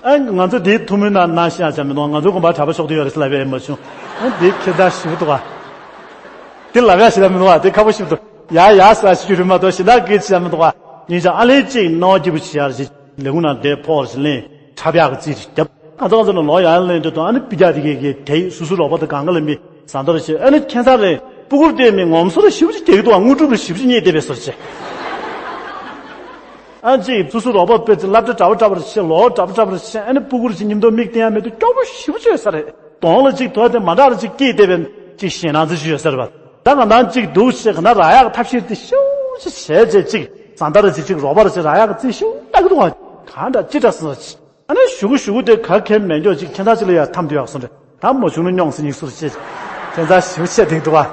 ཨ་ང་ཚོ་དེའི་ཐུགས་སྨོན་གནང་གནང་ཤག་བྱ་མི་འདུག་ང་ཚོའི་དགོན་པར་གྲྭ་པ་ཕྱོགས་བསྡུས་ཡོད་རེད་ཟེར་ལབ་ཡས་མ་བྱུང་། ཨ་དེ་ཁྱད་མཚར་ཞེ་པོ་འདུག་ག་དེ་ལབ་ཡག་ཞིག་ལ་མི་འདུག་བ། དེ་ཁག་པོ་ཞིག་འདུག་ཡ་ཡ་ཟེར་ཞིག་རེད་མ་གཏོགས་གཞན་དག་སྐད་ཆ་ཡ་མི་འདུག་བ། ཉིན་ཞག་ཨ་ལེ་གཅིག་སྣང་བ་སྐྱིད་པོ་བྱེད་ཡག་རེད། ལས་ཁུངས་ནང་བསྡད། ཕོགས་རེ་ཞིག་ལེན། འཁྲབ་ཡག་གི་རྩིས་རེ་བརྒྱབ། ང་ཚོ་ང་ཚོ་ནས་ལོག་ཡར་ལེན་དུས་དང་། ཨ་ནི་སྤུ་རྒྱག་དེ་གས་གས་དེ་སོ་སོའི་རོགས་པ་དང་གང་ག་ལ་མི་བཟང་དོར་བྱེད། ཨ་ནི་ཁྱད་མཚར་རེད། སྤུ་གུར་བལྟས་མི་ངོམ་སོ་ར་ཞེ་པོ་ཅིག་རྒྱག་གི་འདུག་བ། དངོས་གྲུབ་ར་ཞེ་པོ་ཅིག་རྙེད་བསྡད་པའི་བཟོ་འདྲ་བྱས། ཨ་ཅིག་སོ་སོའི་རོགས་པ་དཔེ་ཚེ་སློབ་གྲྭ་འདྲ་པོ་འདྲ་པོ་རེ་བྱས། ལོ་འདྲ་པོ་འདྲ་པོ་རེ་བྱས། ཨ་ནི་སྤུ་གུ་རེ་ཅིག་མཉམ་དུ་མིག་བསྟན་ཡ་མེད་དུས་སྐྱོ་པོ་ཞེ་པོ་ཅིག་ཡོད་ས་རེད། གདོང་ལ་ཅིག་དོ་དེ་མ་འདྲ་རེ་ཅིག་སྐྱེས་བསྡད་པའི་ཅིག་ཞེད་སྣང་ཚ་ཅིག་ཡོད་ས་རེད་པ། ད་ང་ནང་ཅིག་འདུག་བྱས་ག་ན་རག་ཡག་གི་ཐབས་ཤེས་དེ་ཤུགས་ཅིག་བྱས་བྱས། ཅིག་བཟང་དར་རེ་ཅིག་ཅིག་རོགས་པ་རེ་ཅིག་རག་ཡག་གི་རྩིས་ཤུགས་བཏང་གི་འདུག་བ། གང་འདྲ་ཅི་འདྲ་སོང་ཅིག་ཨ་ནི་གཞུག་གུ་གཞུག་གུ་དེ་ག་གེ་མེད་འགྱོ། ཅིག་ཁྱད་མཚར་ཅིག་ལ་ཡར་འཐམ་དུ་ཡག་སོང་རེད། ད་མ་བྱུང་ན་སྙོང་ཟེར་ཉིག་སོར་བྱེད། ཁྱད་མཚར་ཞེ་པོ་བྱས་བསྡད་འདུག་བ།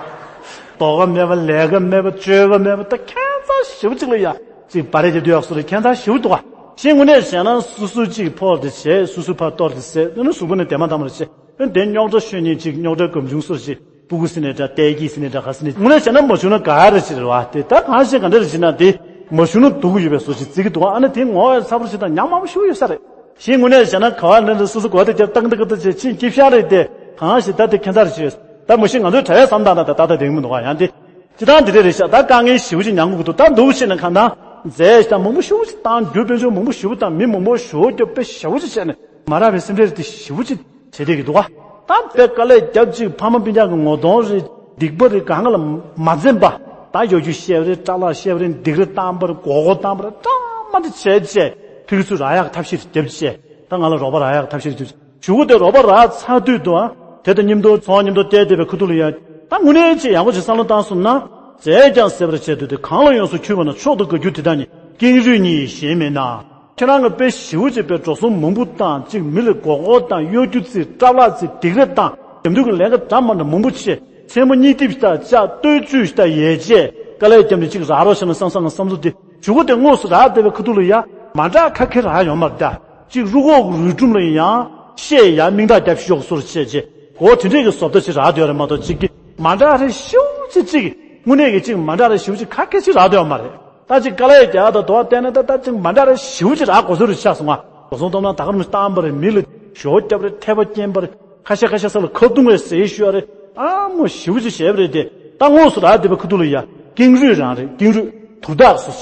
དོགས་པ་མེད་པ། ལས་ཀ་མེད་པ། སྤྱོད་པ་མེད་པ། ད་ཁྱད་མཚར་ཞེ་པོ་ཅིག་ལ་ཡ་ཅིག་བ་རེ་རྒྱབ་དུ་ཡག་སོང་རེད། ཁྱད་མཚར་ཞེ་པོ་འདུག་བ། ཞེས་དངོས་གནས་བྱས་ན་སོ་སོ་ཅིག་ཕོགས་དེ་བྱས། སོ་སོ་ཕར་གཏོར་དེ་ཟད། ཨ་ནི་གཟུགས་པོ་ནས་དེ་མ་འདང་བར་བྱས། ཨ་ནི་དེ་རྙོག་དྲ་ཤོད་ཉིན་ཅིག་རྙོག་དྲ་སྒམ་ཆུང་སོར་བྱེད། སྤུ་གུ་ཟེར་ནའི་འདྲ། ལྟས་ཀྱི་ཟེར་ནའི་འདྲ། ག་ཟེར་ནའི། དངོས་གནས་བྱས་ན་མ་བྱུང་ན་དགའ་ཡག་རེ་ཅིག་རེད་བ། དེ་ད་གང་ཞིག་ག་འདྲ་རེ་བྱེད་ན་དེ། མ་ཞུ་ན་སྡུག་གི་ཡོད་པའི་བཟོ་ཞིག་བརྩི་གི་འདུག་ཨ་ནི་དེ་ངོ་བོ་ཚ་པོ་ཞིག་དང་ཉམས་དམའ་པོ་ཞིག་ཡོད་ས་རེད། གཞན་དངོས་གནས་བྱས་ན་ག་བ་ལེན་ལ་སོ་སོ་གོ་བ་དེ་རྒྱབ་ཏག་ཏག་ཏག་བྱས་ཕྱིན་སྐྱིད་ཤག་རེད་དེ། གང་ཞིག་ད་དེ་ཁྱད་མཚར་ཞིག་ཡོད། ད་མ་གཞི་ང་ཚོའི་གྲྭ་བའི་བསམ་སྟངས་ད་ད་ད་ད་དེ་མི་འདུག་ཨ། ཡང་དེ་སྤྱི་བཏང་དེ་འདྲས་རེད་ཤག་ད་དཀའ་ངལ་ཞེ་པོ་ཅིག་མྱངས་དགོས་ཀྱི་འདུག་ད་འདུག་བྱས་ན་གང་ལྟར་རྫས་ཤིག་དང་མང་པོ་ཞེ་པོ་ཅིག་བཏང་རྒྱུ་དཔལ་འབྱོར་མང་པོ་ཞེ་པོ་དང་མི་མང་པོ་ཞེ་པོ་རྒྱབ་དཔེ་ཞེ་པོ་ཅིག་བྱས་ནས་མ་རག་པའི་སེམས་ཁྲལ་དེ་ཞེ་པོ་ཅིག་བྱེད་བསྡད་ཀྱི་འདུག་ག་ད་དཔེ་དཀའ་ལས་རྒྱབ་ཅིག་ཕ་མ་སྤུན་ཀྱག་གི་ངོ་གདོང་རེད། སྡིག་པ་རེད། གང་ག་ལ་མ་འཛེམ་པ། ད་གཡོ་སྒྱུ་བཤད་པ་རེད། སྐྲག་ལྷག་བཤད་པ་རེད། སྡིག་ར་བཏང་པ་རེད། མགོ་སྐོར་བཏང་པ་རེད། སྐྲག་མ་འདི་བྱས་བྱས་ཕ་གི་ཚུར་རག་ཡག་ཐབས་ཤེས་རྒྱབ་བྱས། ད་ང་ལ་རོགས་པ་རག་ཡག་ཐབས་ཤེས་རྒྱབ་བྱས། གཞུག་གུ་དེ་རོགས་པ་རག་ཚར་དུས་དུ་ཨ། དེ་དང་མཉམ་དུ་ཚོང་མཉམ་དུ་བལྟས་བསྡད་པའི་ཁ་ཐུག་ལ་ཡ། ད་དངོས་གནས་ཅིག་ཡག་པོ་ཅིག་བསམ་བློ་བཏང་སོང་ན། རྫས་ཀྱང་ཟད་པར་བྱེད་འདོད་དེ། གང་ལ་ཡོངས་སུ་འཁྱུད་པ་ན། མཆོག་ཏུ་དགའ་རྒྱུ་དེ་དག་ཉིད། ཀེང་རུས་ཉིད་གཞན་མིན་ན། ཁྱེད་རང་གི་དཔེ་ཞེ་པོ་ཅིག་དཔེ་འགྲོ་སོང་མང་པོ་བཏང་ཅིག་མི་ལ་མགོ་སྐོར་བཏང་གཡོ་སྒྱུ་རྩིས་སྐྲག་ལྷག་རྩིས་སྡིག་ར་བཏང་། རྒྱབ་མདུན་གྱི་ལས་ཀ་འདྲ་མ་འདྲ་མང་པོ་བྱས། མཚན་མོ་གཉིད་ཐིབས་ཤིག་ད་བཅག་སྟོད་ཆུ་ཞིག་ད་ཡལ་བྱས་དཀའ་ལས་བརྒྱབ་ནས་ཅིག་རག་རོགས་བྱས་ན་བསམ་བསམ་ན་བསམ་བློ་དེ་གཞུག་གུ་དེ་དངོས་སུ་རག་བསྡད་པའི་ཁ་ཐུག་ལ་ཡ། མ་འདྲ་ཁ་ཁེ་རག་ཡོང་མ་རེད་ད། གཅིག་རུ་ཁོག་གི་རུས་སྒྲོམ་ལ་ཡང་ཤད་ཡ་མིང་རྟགས་རྒྱབ་ཤོག་སོར་བྱས་རྗེས་འོ་དེ་འདྲས་ཀྱི་བཟོ་ལྟ་ཞིག་རག་བསྡད་ཡོད་རེད་མ་གཏོགས་གཅིག་གི་མ་འདྲ་རེ་ཞེ་པོ་ཅིག་གཅིག་གི་དངོས་གནས་ཀྱི་གཅིག་མ་འདྲ་རེ་ཞེ་པོ་ཅིག་ཁ་ཁེ་ཅིག་རག་བསྡད་ཡོད་མ་རེད། ད་གཅིག་དཀའ་ལས་རྒྱག་ད་དོ་བ་བལྟས་ན་ད་ད་གཅིག་མ་འདྲ་རེ་ཞེ་པོ་ཅིག་རག་དགོས་ཚོད་རེད་ཆགས་སོང་ང་། འགྲོ་སོང་སྟོབས་ན་ད་ག་རང་བཏང་པ་རེད། མི་ལ་ཞོ་བརྒྱབ་རེད། ཐལ་བ་སྐྱེན་པ་རེད། ཁ་ཤས་ཁ་ཤས་ས་ལ་ཁ་རྡུང་བས་ཟས་ཤོར་རེད། ཨ་མོ་ཞེ་པོ་ཅིག་བྱས་པ་རེད་དེ། ད་དངོས་སུ་རག་བསྡད་པའི་ཁ་ཐུག་ལ་ཡ་ཀེང་རུས་རང་རེད། ཀེང་རུས་དུར་བདག་སོ།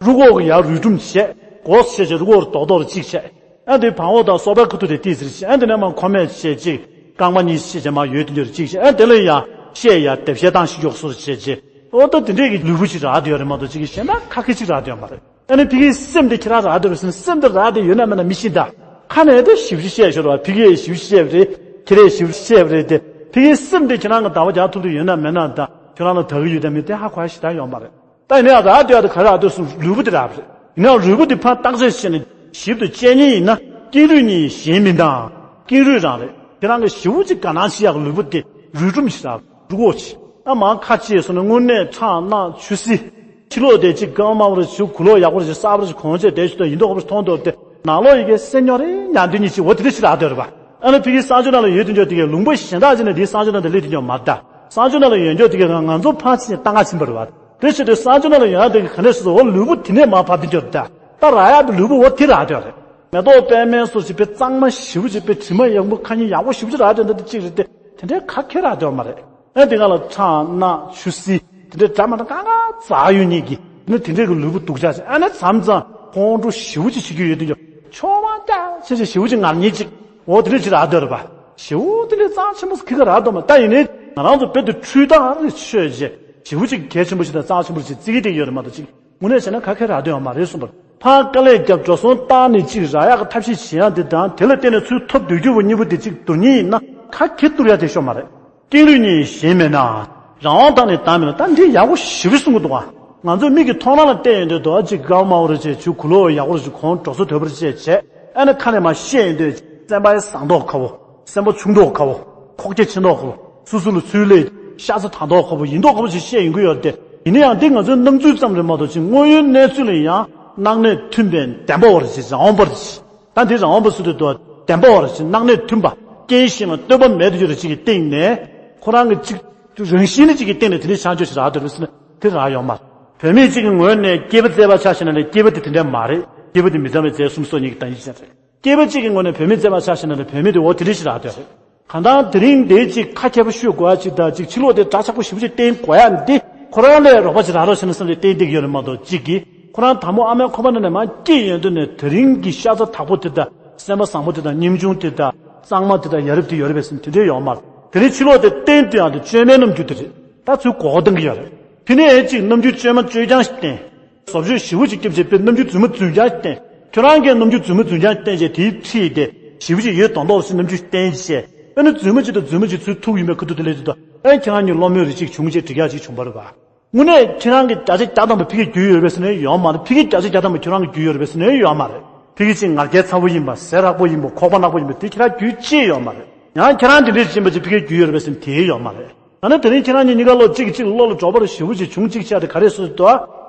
རུ་ཁོག་གི་ཡར་རུས་སྒྲོམ་བྱས། སྒོ་བྱས་བྱས་རུ་ཁོག་རྡོག་རྡོག་རེ་གཅིག་བྱས། ཨ་དེ་བང་འོག་དང་སོ་པའི་ཁ་ཐུག་དེ་ཏིས་རེ་བྱས། ཨ་དེ་ནས་མར་ཁོ་མས་བྱས་གཅིག་རྐང་པ་གཉིས་བྱས་བྱས་མར་ཡོད་དེ་འདྲ་རེ་གཅིག་བྱས། ཨ་དེ་ལ་ཡང་ཤད་ཡར་དེབ་བཤད་སྟངས་ཤིག་གཡོག་སོར་བྱས་བྱས། ཨོ་ད་དེ་འདྲས་ཀྱི་ལུས་པོ་ཞིག་རག་བསྡད་ཡོད་རེད་མ་གཏོགས་གཅིག་གི་གཞན་དག་ཁ་ཁེ་ཅིག་རག་བསྡད་ཡོད་མ་རེད། ཨ་ནི་ཕ་གིའི་སེམས་དེ་ཁྱེད་རང་རག་བསྡད་པ་ཟེར་ན་སེམས་དེ་རག་བསྡད་ཡོད་ན་མེད་ན་མི་ཤེས་ད། ཁ་ནས་དེ་ཞིབ་ཞིབ་བཤད་ཤོར་བ་ཕ་གིས་ཞིབ་ཞིབ་བཤད་པ་རེད། ཁྱེད་རས་ཞིབ་ཞིབ་བཤད་པ་རེད་དེ། ཕ་གིའི་སེམས་དེ་ཁྱེད་རང་གི་ཟླ་བ་རྒྱག་ཐུབ་ཐུབ་ཡོད་ན་མེད་ན་ད་ཁྱོད་རང་ལ་ད་གི་ཡོད་དམ་མེད་དེ་ཧ་གོ་ཡ་ཞིག་ད་ཡོད་མ་རེད། ད་ཡིན་ན་ཡང་རག་བསྡད་ཡ་དེ་ག་རེ་རག་བསྡད་སོང་ལུས་པོ་དེ་རག་པ་རེད། ཡིན་ན་ཡང་ལུས་པོ་དེ་ཕར་བརྟག་དཔྱད་བྱས་ནས་ཞིབ་ཏུ་དཔྱད་མཁན་ཡིན་ན་ཀེང་རུས་གཉིས་གཞན་མིན་ད། ཀེང་རུས་རང་རེད། ཁྱེད་རང་གི་ཞེ་པོ་ཅིག་དགའ་སྣང་བྱེད་ཡག་གི་ལུས་པོ་དེ་རུས་སྒྲོམ་ཞིག་རག་རུས་ཁོག་ཅིག་ཨ་མ་ཁ་ཕྱེ་སོང་ན་དངོས་གནས་ཁྲག་རྣག་ཆུ་སྲི། ཕྱི་ལོགས་དེ་ཅིག་སྐར་མ་དམར་པོ་རེ་ཞིག་གུ་ལོག་ཡག་པོ་རེ་ཞིག་གསར་པ་རེ་ཞིག་གོན་བྱས་བསྡད་ཞིག་ཏུ་ཡིན་མདོག་ཁ་པོ་ཞིག་མཐོང་འདུག་སྟེ་ནང་ལོགས་ཡི་གེ་སེམས་རྙོག་རེ་ཉག་འདི་གཉིས་ཅིག་འོ་དེ་འདྲ་ཞིག་རག་འདོད་རེད་པ། ཨ་ནི་ཕ་གིའི་གསང་སྤྱོད་ནང་ལ་ཡོད་དེ་འཇོག་དེ་གའི་ལུང་པ་གཞན་དག་ཅིག་ནས་འདིའི་གསང་སྤྱོད་ནང་དུ་སླེབས་དེ་འཇོག་མ་རེད་ད། གསང་སྤྱོད་ནང་ལ་ཡོད་འཇོག་དེ་གའི་ང་ཚོ་ཕར་ཕྱིན་ནས་ལྟ་ག་ཕྱིན་པ་རེད་པ། དེ་ཕྱིར་དུ་གསང་སྤྱོད་ནང་ལ་ཡོད་ན་དེ་ག་ག་འདྲས་སོ་སོ་འོ་ལུས་པོ་དེ་ནས་མར་བབས་དེ་འཇོག་རེད་ད། ད་རག་ཡག་པའི་ལུས་པོ་འོ་དེ་རག་འདོད་རེད། མེ་ཏོག་པད་མའི་སོ་ཞིག་པའི་གཙང་མ་ཞེ་པོ་ཅིག་པའི་དྲི་མ་ཡག་པོ་ཁ་ཉིན་ཡག་པོ་ཞེ་པོ་ཅིག་རག་འདོད་འདི་གཅིག་རེད་དེ། དེ་འདྲའི་ཁ་ཁེ་རག་འདོད་མ་རེད། ཨ་དེ་ག་ལ་ཁྲག་རྣག་ཆུ་སྲི་དེ་འདྲའི་འདྲ་མ་འདྲ་གང་ག་འཛག་ཡོད་ཉིད་ཀྱི་ནི་དེ་འདྲའི་གི་ལུས་པོ་སྡུག་ཅག་ཅིག་ཨ་ནི་མཚམས་མཚམས་ཁོང་ཁྲོ་ཞེ་པོ་ཅིག་བྱེད་རྒྱུ་ཡོད་དུས་ཀྱང་ཆོ་བ་ཀྱག་ཆེ་ཆེ་ཞེ་པོ་ཅིག་ངར་ཉེས་ཅིག་འོ་དེ་འདྲ་ཅིག་རག་འདོད་རེད་པ། ཞེ་པོ་དེ་འདྲའི་རྩ་ཆེན་པོ་ཁེ་ག་རག་འདོད་མ་ད་ཡིན་ནའི་ང་རང་ཚོ་བོད་དུ་འཕྲུལ་ཐག་རེ་ཆོད་རྗེས་ཞེ་པོ་ཅིག་གལ་ཆེན་པོ་ཞིག་དང་རྩ་ཆེན་པོ་ཞིག་བརྩི་གི་བསྡད་ཡོད་རེད་མ་གཏོགས་ཅིག་དངོས་གནས་བྱས་ན་ཁ་ཁེ་རག་འདོད་ཡོད་མ་རེད་གསུངས་པ་རེད། ཕར་དཀའ་ལས་བརྒྱབ་འགྲོ་སོང་བཏང་ནས་ཅིག་རག་ཡག་གི་ཐབས་ཤེས་བྱེད་ཡག་འདི་དང་དེ་ལ་བརྟེན་ནས་ཚུར་ཐོབ་སྡོད་རྒྱུ་བོ་གཉིས་པོ་དེ་ཅིག་བསྡུར་ཉེན་ཡིན་ན་ཁ་ཁེ་བསྡུར་ཡག་དེ་ཤོར་མ་རེད། ཀེང་རུས་གཉིས་གཞན་མེད་ན། རང་དབང་དང་ནི་བདག་མེད་ན། ད་འདི་ཡག་པོ་ཞེ་པོ་གསུང་གི་འདུག་ཨ། ང་ཚོའི་མིག་གི་མཐོང་སྣང་ལ་བལྟས་ཡོང་དུས་དོ་ཅིག་དཀར་དམར་པོ་རེ་བྱས་ཆུ་གུ་ལོག་ཡག་པོ་རེ་བྱས་གོང་འགྲོ་སོ་དོད་པོ་རེ་བྱས་བྱས་ཨ་ནི་ཁ་ནས་མར་བཤད་ཡོང་དུས་སེམས་པ་ཡང་བཟང་མདོག་ཁ་པོ། སེམས་པ་ཆུང་མདོག་ཁ་པོ། ཁོག་རྒྱ་ཆེ་མདོག་ཁ་པོ། སུ་སུ་ལ་ཚུར་ལས་ཤ་ཚ་དྲག་མདོག་ཁ་པོ་ཡིན་མདོག་ཁ་པོ་ཞིག་བཤད་ཡོང་གི་ཡོད་རེད་དེ། ཡིན་ན་ཡང་འདི་ང་ཚོའི་སྣང་ཚུལ་ཙམ་རེད་མ་གཏོགས་ཅིག་དངོས་ཡོད་གནས་ཚུལ་ལ་ཡང་སྣང་གནས་མཐུན་པའི་བདེན་པ་བོ་རེ་བྱས་རང་དབང་པོ་རེ་བྱས། ད་འདི་རང་དབང་པོ་ཟེར་དུས་དོ་བདེན་པ་བ་རེ་བཞིན་སྣང་གནས་མཐུན་པ་རྐྱེན་གཞན་ལ་ལྟོས་པ་མེད་དུ་གྱུར་ཅིག་གི་སྟེང་ནས་ཁོ་རང་གི་ཅིག་རང་བཞིན་ནི་ཅིག་གི་སྟེང་ནས་དེ་འདྲའི་བྱང་ཆུབ་ཞིག་རག་འདོད་རེད་ཟེར་ན་དེ་རག་ཡོད་མ་རེད། བུད་མེད་ཅིག་གི་ངོས་ནས་སྐྱེས་པ་བཙས་པ་ཆ་བཞག་ན་ལས་སྐྱེས་པ་དེ་དེ་འདྲ་མ་རེད། སྐྱེས་པ་དེ་མི་གཙང་བའི་རྫས་གསུམ་སོགས་ཉིད་ཀྱི་བདག་ཉིད་ཅན་རེད། སྐྱེས་པ་གཅིག་གི་ངོས་ནས་བུད་མེད་བཙས་པ་ཆ་བཞག་ན་ལས་བུད་མེད་དེ་འོ་དེ་འདྲ་ཞིག་རག་འདོད་རེད། གང་ལྟར་དེ་རིང་འདིར་ཅིག་ཁ་ཁྱད་པར་ཤོད་དགོས་ཡ་ཅིག་དང་ཅིག་ཕྱི་ལོགས་དེ་འདྲ་ཆགས་པོ་ཞེ་པོ་ཅིག་བསྟན་དགོས་ཡ་འདི་ཁོ་རང་ལས་རོགས་པ་ཅིག་རག་རོགས་བྱས་ན་བསམ་སྟེ་བསྟན་བསྡད་ཀྱི་ཡོད་རེད་མ་གཏོགས་ཅིག་གིས་ཁོ་རང་དང་པོ་ཨ་མའི་ཁོག་པ་ནང་ནས་མར་སྐྱེས་ཡོང་དུས་ནས་དེ་རིང་གི་ཤ་ཚ་དྲག་པོ་དེ་དང་སེམས་པ་བཟང་པོ་དེ་དང་སྙིང་ཆུང་དེ་དང་གཙང་མ་དེ་དང་ཡ་རབས་དེ་ཡོད་རེད་པས་ཟེར་ན་དེ་འདྲའི་ཡོད་མ་རེད། དེ་རིང་ཕྱི་ལོགས་དེ་བསྟན་དུ་ཡང་དེ་བཅོས་མའི་རྣམ་འགྱུར་དེ་རེད། ད་ཚུར་མགོ་སྐོར་གཏོང་གི་ཡོད་རེད། དེ་ནས་ཅིག་རྣམ་འགྱུར་བཅོས་མ་བཅོས་རྐྱང་ཞིག་བསྟན། བཟོ་བཅོས་ཞེ་པོ་ཅིག་བརྒྱབ་བྱས་དཔེ་རྣམ་འགྱུར་རྫུན་མ་རྫུན་རྐྱང་བསྟན། ཁྱོད་རང་གིས་རྣམ་འགྱུར་རྫུན་མ་རྫུན་རྐྱང་བསྟན་བྱས་དེའི་འཁྲིས་དེ་ཞེ་པོ་ཅིག་ཡོད་མདོག་མདོག་ཞིག་རྣམ་འགྱུར་བསྟན་བྱས་ཨ་ནི་རྫུན་མ་ཅིག་དང་རྫུན་མ་ཅིག་ཚུར་ཐུག་ཡིན་པའི་ཁ་ཐུག་དེ་ལས་དེ་དང་ཨ་ཁྱེད་རང་གཉིས་བློ་མོས་རེ་ཅིག་བྱུང་བྱས་འགྲིག་ཡག་ཅིག་བྱུང་བ་རེད་པ། དངོས་གནས་ཁྱེད་རང་གིས་བརྒྱ་ཆ་བརྒྱ་ཐམ་པ་ཕ་གིར་རྒྱུས་ཡོད་རེད་པས་ཟེར་ན་ཡོད་མ་རེད། ཕ་གིར་བརྒྱ་ཆ་བརྒྱ་ཐམ་པ་ཁྱེད་རང་གིས་རྒྱུས་ཡོད་རེད་པས་ཟེར་ན་ཡོད་མ་རེད། ཕ་གི་ཅིག་ང་རྒྱལ་ཚ་པོ་ཡིན་པ་ཟས་རགས་པོ་ཡིན་པ་ཁོག་པ་ནག་པོ་ཡིན་པ་དེ་ཁྱེད་རང་རྒྱུས་ཅི་ཡོད་མ་རེད། ཡང་ཁྱེད་རང་དེ་འདྲས་ཕྱིན་པ་ཅིག་ཕ་གིར་རྒྱུས་ཡོད་རེད་པས་ཟེར་ན་དེ་ཡོད་མ་རེད། ད་ནི་དེ་རིང་ཁྱེད་རང་གཉིས་གཉིས་ཀ་ལོ་གཅིག་གཅིག་བློ་ལ་འགྲོ་བ་རེ་ཞེ་པོ་ཅིག་བྱུང་གཅིག་བྱས་ཏེ་ག་རེ་སོ་སོ་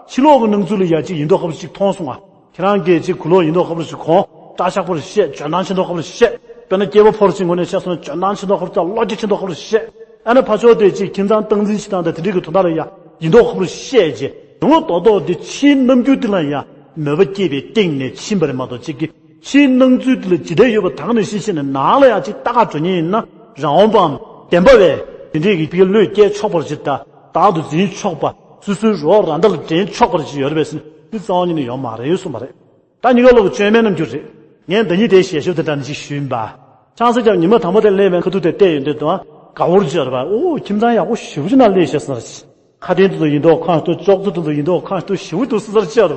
ཕྱི་ལོགས་ཀྱི་སྣང་ཚུལ་ལ་ཡ་གཅིག་ཡིན་མདོག་ཁ་པོ་ཞིག་མཐོང་སོང་ང་། ཁྱེད་རང་གིས་གཅིག་གུ་ལོག་ཡིན་མདོག་ཁ་པོ་ཞིག་གོན། སྐྲག་ཤག་པོ་རེ་བཤད། འཇོན་ཐང་ཆེ་མདོག་ཁ་པོ་རེ་བཤད། དཔེར་ན་སྐྱེས་པ་ཕོ་རེ་ཅིག་ངོས་ནས་བཤད་སོང་ན་འཇོན་ཐང་ཆེ་མདོག་ཁ་པོ་དང་བློ་རྒྱ་ཆེ་མདོག་ཁ་པོ་རེ་བཤད། ཨ་ནི་ཕར་ཕྱོགས་དེ་གཅིག་ཁྱིམ་ཚང་སྟངས་འཛིན་བྱེད་སྟངས་དང་དེ་འདྲའི་གི་དོན་དག་ལ་ཡ་ཡིན་མདོག་ཁ་པོ་རེ་བཤད་རྗེས། དེ་འོ་ཏོག་ཏོག་དེ་ཕྱིའི་རྣམ་འགྱུར་དེ་ལ་ཡང་མོས་པ་སྐྱེས་པའི་སྟེང་ནས་ཕྱིན་པ་རེད་མ་གཏོགས། གཅིག་གི་ཕྱིའི་སྣང་ཚུལ་དེ་ལ་ཇི་ལྟར་ཡོད་པ་དག་ནས་ཤེས་ཤེས་ནས་ནང་ལ་ཡང་གཅིག་ལྟ་ག་འགྲོ་མཁན་ཡིན་ན། རང་དབང་པའམ་བདེན་པ་བས་དེ་འདྲའི་གི་ཕ་གི་བློས་བཀལ་ཆོག་པར་ཅིག་དང་། བདག་ཏུ་འཛིན་ཆོག་པ། སོ་སོའི་རོགས་རང་ལྟ་ལ་འདྲེན་ཆོག་པར་ཅིག་ཡོད་རེད་པས་ཟེར་ན། འདི་རྩ་བ་ཉིད་ནས་ཡོད་མ་རེད་གསུངས་པ་རེད། ད་གཉིས་ཀ་ལོག་གི་བཅོས་མའི་རྣམ་འགྱུར་རེད། ངས་ཟླ་ཉིན་དེའི་ཞལ་ཤོབ་དེ་འདྲ་ནི་ཅིག་ཞུས་ཡིན་པ། ཆང་ས་རྒྱབ་ཉི་མ་དང་པོ་དེ་སླེབས་པའི་ཁ་ཐུག་དེ་བལྟས་ཡོང་དུས་དང་། དགའ་བོར་བྱས་རེད་པ། ཨོ་ཁྱིམ་ཚང་ཡག་པོ་ཞེ་པོ་ཅིག་ནང་སླེབས་ཤག་ཟེར། ཁ་དན་དེ་ཚོ་ཡིན་མདོག་ཁ་ཤོ། ཅོག་ཙེ་དེ་ཚོ་ཡིན་མདོག་ཁ་ཤོ་ཞེ་པོ་འདུག་ཟེར་བྱས་རེད་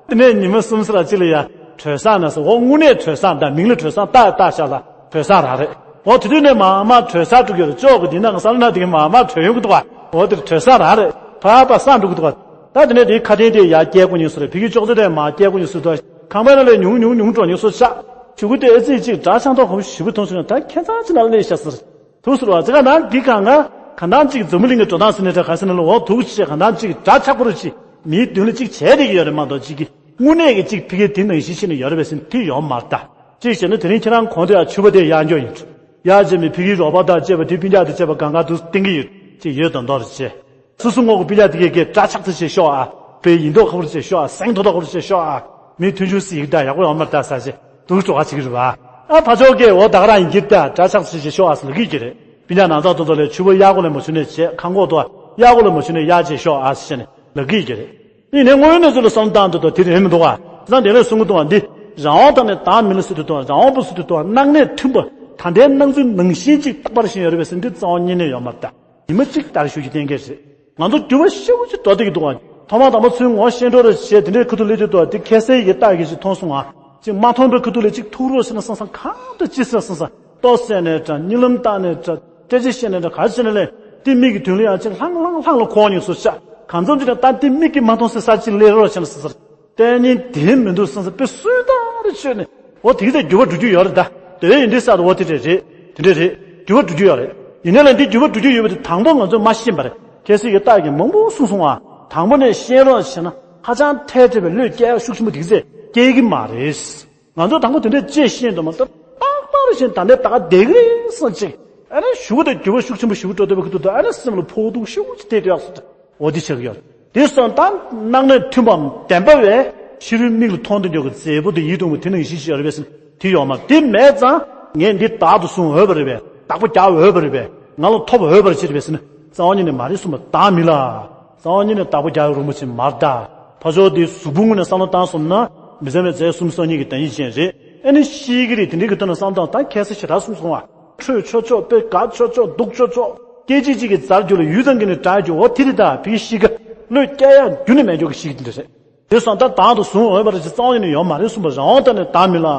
པ། དེ་ནས་ཉི་མ་གསུམ་ཙམ་ཅིག་ལ་ཡ་གྲོས་བསགས་ན་ཟེར། འོ་དངོས་གནས་གྲོས་བསགས། ད་མིང་ལ་གྲོས་བསགས་བཏགས་བཏགས་ཤག་ལ་གྲོས་བསགས་རང་རེད། འོ་དེ་དུས་ནས་མར་མར་གྲོས་བསགས་འགྲོ་གི་ཡོད་རེད། ཅོག་གི་འདི་ནང་གི་ས་ལ་ན་དེ་གི་མར་མར་གྲོས་ཡོང་གི་འདུག་པ། འོ་དེར་གྲོས་བསགས་རང་རེད། ཕ་ཕ་བསགས་འགྲོ་གི་འདུག་པ། ད་དེ་ནས་དེའི་ཁ་དན་དེ་ཡར་བསྐྱལ་དགོས་ཉིན་སུ་རེད། ཕ་གི་ཅོག་ཙེ་དེ་མར་བསྐྱལ་དགོས་ཉིན་སུ་འདུག་ཁང་པའི་ནང་ལས་ཉུང་ཉུང་ཉུང་འགྲོ་ཉིན་སུ་ཆག་ཆུ་གུ་དེ་ཨེ་ཙི་ཅིག་འདྲ་ཆགས་མདོག་ཁ་པོ་ཞེ་པོ་མཐོང་སོང་ན། ད་ཁྱད་མཚར་ཅིག་ནང་སླེབས་ཤག་ཟེར། ཐུགས་ཟུར་བ་ཙི་ག་ནང་འདི་གང་ག་གང་ལྟར་ཅིག་འཛམ་བུ་གླིང་གི་འགྲོ་སྟངས་ཟེར་ནས་འདྲ། ག་ཟེར་ན་ལོ་འོ་འདུག་ཅེས་གང་ལྟར་ཅིག་འདྲ་ཆགས་པོ་རུ་ཅིག་མིའི་མདུན་ལ་ཅིག་བྱས་བསྡད་ཀྱི་ཡོད་རེད་མ་གཏོགས། ཅིག་གི་དངོས་གནས་ཀྱི་ཅིག་ཕ་གིའི་དེ་ནང་བཞིན་ཤེས་ནས་ཡོད་རེད་པས་ཟེར་ན་དེ་ཡོད་མ་རེད་ད། ཅིག་བྱས་ན་དེ་རིང་ཁྱེད་རང་གོང་དུ་ཡང་ཕྱུ་པ་དེ་གཡར་འགྱོ་ཡིན། གཡར་བྱས་ནས་ཕ་གིའི་རོགས་པ་དང་བཅས་པ་དེ་སྤུན་ཀྱག་དང་བཅས་པ་གང་ག་དུ་བསྟན་གྱི་ཡོད་ཅིག་ཡོད་དོ་མདོག་རེད་བྱས། སོ་སོ་ངོ་གི་སྤུན་ཀྱག་དེ་གས་གས་འདྲ་ཆགས་ཚུལ་བྱས་ཤོག་ཨ། དཔེ་ཡིན་མདོག་ཁ་པོ་བྱས་ཤོག་ཨ། སེང་ཐོག་ཐོག་པོ་བྱས་ཤོག་ཨ། མི་མཐུན་ཕྱོགས་སི་ཡིག་ད་ཡག་པོ་ཡོང་མ་རེད་ད་ཟེར་བྱས་སྡུག་གྲོགས་ཁ་བྱེད་ཀྱི་རེད་པ། ཨ་ཕ་ཕྱོགས་ཀས་འོ་ད་ག་རང་ཡིན་གྱི་ད་འདྲ་ཆགས་ཚུལ་བྱས་ཤོག་ཨ་ཟེར་ལབ་ཀྱི་ཡོད་ཀྱི་རེད། སྤུན་ཀྱག་ནང་ཚང་དེ་ཚོ་ལ་ཕྱུ་པ་གཡར་དགོས་ལ་མ་བྱུང་ནས་བྱས། ཁང་གོག་དེ་གཡར་དགོས་ལ་མ་བྱུང་ནས་གཡར་བྱས་ཤོག་ཨ་ཟེར་བྱས་ནས་ལབ་ཀྱི་ཡོད་ཀྱི་རེད། ཡིན་ནའི་དངོས་ཡོད་གནས་ཚུལ་ལ་བསམ་བློ་བཏང་དུས་ད་དེ་རེད་མི་འདུག་ག་དེང་སང་དེ་ལས་གསུང་གི་འདུག་ག་འདི་རང་དབང་དང་ནི་བདག་མེད་ལ་ཟེར་དུས་དང་། རང་དབང་པོ་ཟེར་དུས་དང་། སྣང་གནས་མཐུན་པ་ད་ལྟའི་སྣང་ཚུལ་ནང་བཞིན་ཅིག་རྟག་པར་བཞིན་ཡོད་རེད་པས་ཟེར་ན་འདི་རྩ་བ་ཉིད་ནས་ཡོད་མ་རེད་ད། ཉི་མ་གཅིག་ལྟར་ཞུ་རྒྱུ་གཏན་འཁེལ་རེད། ང་ཚོ་འགྱུར་བ་ཞེ་པོ་ཅིག་འགྲོ་བསྡད་ཀྱི་འདུག་ག་ཐོག་མ་དང་པོ་ཚུར་ངོ་ཤེས་འགྲོ་རེ་བྱས་དེ་འདྲའི་ཁ་ཐུག་སླེབས་དུས་དང་། དེ་ཁ་གསལ་ཡི་རྟགས་ཀྱི་ཞིག་མཐོང་སོང་ང་། ཅིག་མ་མཐོང་པའི་ཁ་ཐུག་ལ་ཅིག་ཐུག་རོགས་བྱས་ན་བསམ་བསམ། གང་འདྲ་ཅི་ཟེར་བསམ་བསམ། ལྟོ་བཟས་ནས་འདྲ། གཉིད་ལམ་བཏང་ནས་འདྲ། སྐད་ཆ་བཤད་ནས་འདྲ། ག་རེ་བྱས་ནས་ལས་དེ་མིག་གི་མདུན་ལ་ཡང་ཅིག་ལྷང་ལྷང་ལྷང་ལ་འཁོར་ཉིན་སོ་ཤ། གང་འཚམ་ཅིག་ལ་ད་དེ་མིག་གིས་མ་མཐོང་ས་ས་ཅིག་སླེབས་རོགས་བྱས་ན་བསམ་བསམ། ལྟས་ངན་དེ་མི་འདུག་བསམ་བསམ། དཔེ་སུས་བཏང་རེ་བྱས་ནས། འོ་དེ་གི་ད་འགྱུར་བ་འགྲོ་རྒྱུ་ཡོད་རེད་ད། དེ་བས་ཡིན་དུས་ས་རུ་འོ་དེ་རེད་རེད། དེ་འདྲ་རེད། འགྱུར་བ་འགྲོ་རྒྱུ་ཡོད་རེད། ཡིན་ནའི་ལས་འདི་འགྱུར་བ་འགྲོ་རྒྱུ་ཡོད་པ་དེ་དང་པོ་ང་ཚོས་མ་ཤེས་པ་རེད། གལ་སྲིད་ཀྱི་རྟགས་ཀྱིས་མང་པོ་གསུངས་སོང་ང་། དང་པོ་ནས་ཤེས་རོགས་བྱས་ན་ཧ་ཅང་ཐལ་འདྲ་བའི་བློས་བཀལ་ཡག་ཤུགས་ཆེན་པོ་དེ་ཚོས་སྐྱེལ་གི་མ་རེད། ང་ཚོ་དང་པོ་དེ་འདྲས་ཅེས་ཤེས་འདུག་མ་གཏོགས། རྟག་པར་བཞིན་ད་ནས་ད་ག་བསྡད་ཀྱི་རེད་བསམ་ཅིག་ཨ་ནི་གཞུག་གུ་དེ་འགྱུར་བ་ཤུགས་ཆེན་པོ་ཞིག་འགྲོ་བསྡད་པ་གི་འདུག་ད་ཨ་ནི་སེམས་ལ་ཕོག་ཐུག་ཤུགས་ཆེ་དེ་འདྲ་ཡག་སོ། འོ་དེ་ཆགས་ཀྱི་ཡོད་རེད། དེ་སོང་ད་སྣང་གནས་མཐུན་པའམ་བདེན་པ་བས་ཕྱི་རོལ་མིག་ལ་མཐོང་དུ་འཇོག་གི་མཛེས་པོ་དེ་ཡིད་དུ་འོང་བ་དེ་ནང་བཞིན་ཞིག་ཡོད་རེད་པས་ཟེར་ན་དེ་ཡོད་མ་རེད། དེ་མེད་ཙང་ངས་འདི་བདག་ཏུ་བཟུང་འོས་པ་རེད་པས། བདག་པོ་རྒྱག་འོས་པ་རེད་པས། ང་ལ་ཐོབ་འོས་པ་རེད་ཟེར་བས་ཟེར་ན། རྩ་བ་ཉིད་ནས་མ་རེད་གསུངས་པ་བདག་མིན་ལ། རྩ་བ་ཉིད་ནས་བདག་པོ་རྒྱག་རུང་བ་ཅིག་མ་རེད་ད། ཕ་ཕྱོགས་འདི་གཟུགས་པོ་ངོས་ནས་བསམ་བློ་བཏང་སོང་ན་མི་བཟད་མེད་རྫས་གསུམ་སོ་གཉིས་ཀྱི་བདག་ཉིད་ཅན་རེད། ཨེ་ནི་ཤེས་ཀྱི་རེད། དེ་འདྲའི་གི་ཐོག་ནས་བསམ་བློ་བཏང་ད་ཁ་སང་ཞེ་དྲག་གསུངས་སོང་བ། འཕྲོད་ཆོག་ཆོག་དཔེ་དགའ་ཆོག་ཆོག་སྡུག་ཆོག་ཆོག་སྐད་ཅིག་གཅིག་གིས་རྫར་གྱུར་ལ་ཡུད་ཙམ་གྱི་ནི་དགྲར་གྱུར། འོ་དེ་རེད་ད། བི་ཤི་ཀ་བློས་བཀལ་ཡག་རྒྱུན་ནས་མེད་འཇོག་གི་ཤེས་ཀྱི་འདི་རེད། དེ་སོང་ད་བདག་ཏུ་བཟུང་འོས་པ་རེད་ཅེས་རྩ་བ་ཉིད་ནས་ཡོང་མ་རེད་གསུངས་པ། རང་དབང་ད་ནི་བདག་མིན་ལ།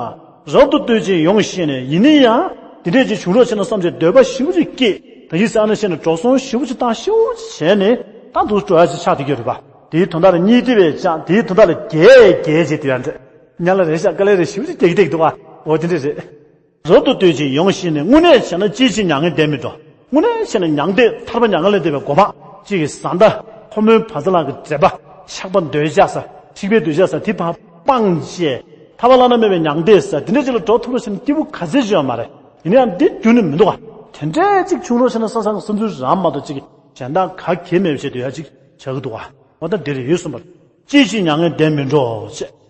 རབ་ཏུ་ལྟོས་ཅིང་ཡོངས་ཤེས་ནས། ཡིན་ན་ཡང་དེ་འདྲས་ཅིག་བྱུང་རོགས་བྱས་ན་བསམ་བྱས་འདོད་པ་ཞེ་པོ་ཅིག་སྐྱེས། ད་ཡིད་ས་ནས་བཤད་ན་འགྲོ་སོང་ཞེ་པོ་ཅིག་བཏང་ཞེ་པོ་ཅིག་བྱས་ནས་ད་འདུག་འགྲོ་ཡ་ཅིག་ཆགས་བསྡད་ཀྱི་ཡོད་རེད་པ། དེའི་དོན་དག་ལ་གཉིད་དེ་བས་ཀྱང་དེའི་དོན་དག་ལ་རྒྱས་རྒྱས་བྱས་དེ་ཡང་འདྲ། ཉ་ལ་རེ་ཤག་ཀ་ལེ་རེ་ཞེ་པོ་ཅིག་རྒྱག་གི་བསྡད་ཀྱི་འདུག་པ། འོ་དེ་འདྲས་རེད། རབ་ཏུ་ལྟོས་ཅིང་ཡོངས་ཤེས་ནས། དངོས་གནས་བྱས་ན་ཅིའི་ཕྱིར་མྱ་ངན་འདས་མི་འགྲོ། དངོས་གནས་བྱས་ན་མྱང་འདས་ཐར་པ་མྱ་ངན་ལས་འདས་པའི་སྒོམ་པ་གཅིག་གི་བཟའ་ཟླ་ཕོ་མོའི་བར་མཚམས་ལ་གི་འབྲེལ་པ་ཆགས་པ་འདོད་ཆགས་ས་འཁྲིག་པའི་འདོད་ཆགས་ས་དེ་ཕར་སྤངས་བྱས་ཐར་པ་བླ་ན་མེད་པའི་མྱང་འདས་ས་དེ་འདྲ་ཅིག་ལ་འགྲོ་ཐུབ་རོགས་བྱས་ན་སྐྱིད་པོ་ག་ཚད་ཅིག་ཡོད་མ་རེད། ཡིན་ན་ཡང་འདི་རྒྱུན་ནས་མི་འདུག་ག་དེ་འདྲས་ཅིག་བྱུང་རོགས་བྱས་ན་བསམ་བསམ་བསམ་ཚུལ་རང་མ་གཏོགས་ཅིག་གི་གཞན་དག་ག་གེ་མེད་པ་བྱས་དུས་ཡ་ཅིག་བྱ་གི་འདུག་ག་འོ་ད་འདི་རེད་ཡོད་གསུངས་པ། ཅིའི་ཕྱིར་མྱ་ངན་འདས་མི་འགྲོ་ཞེས།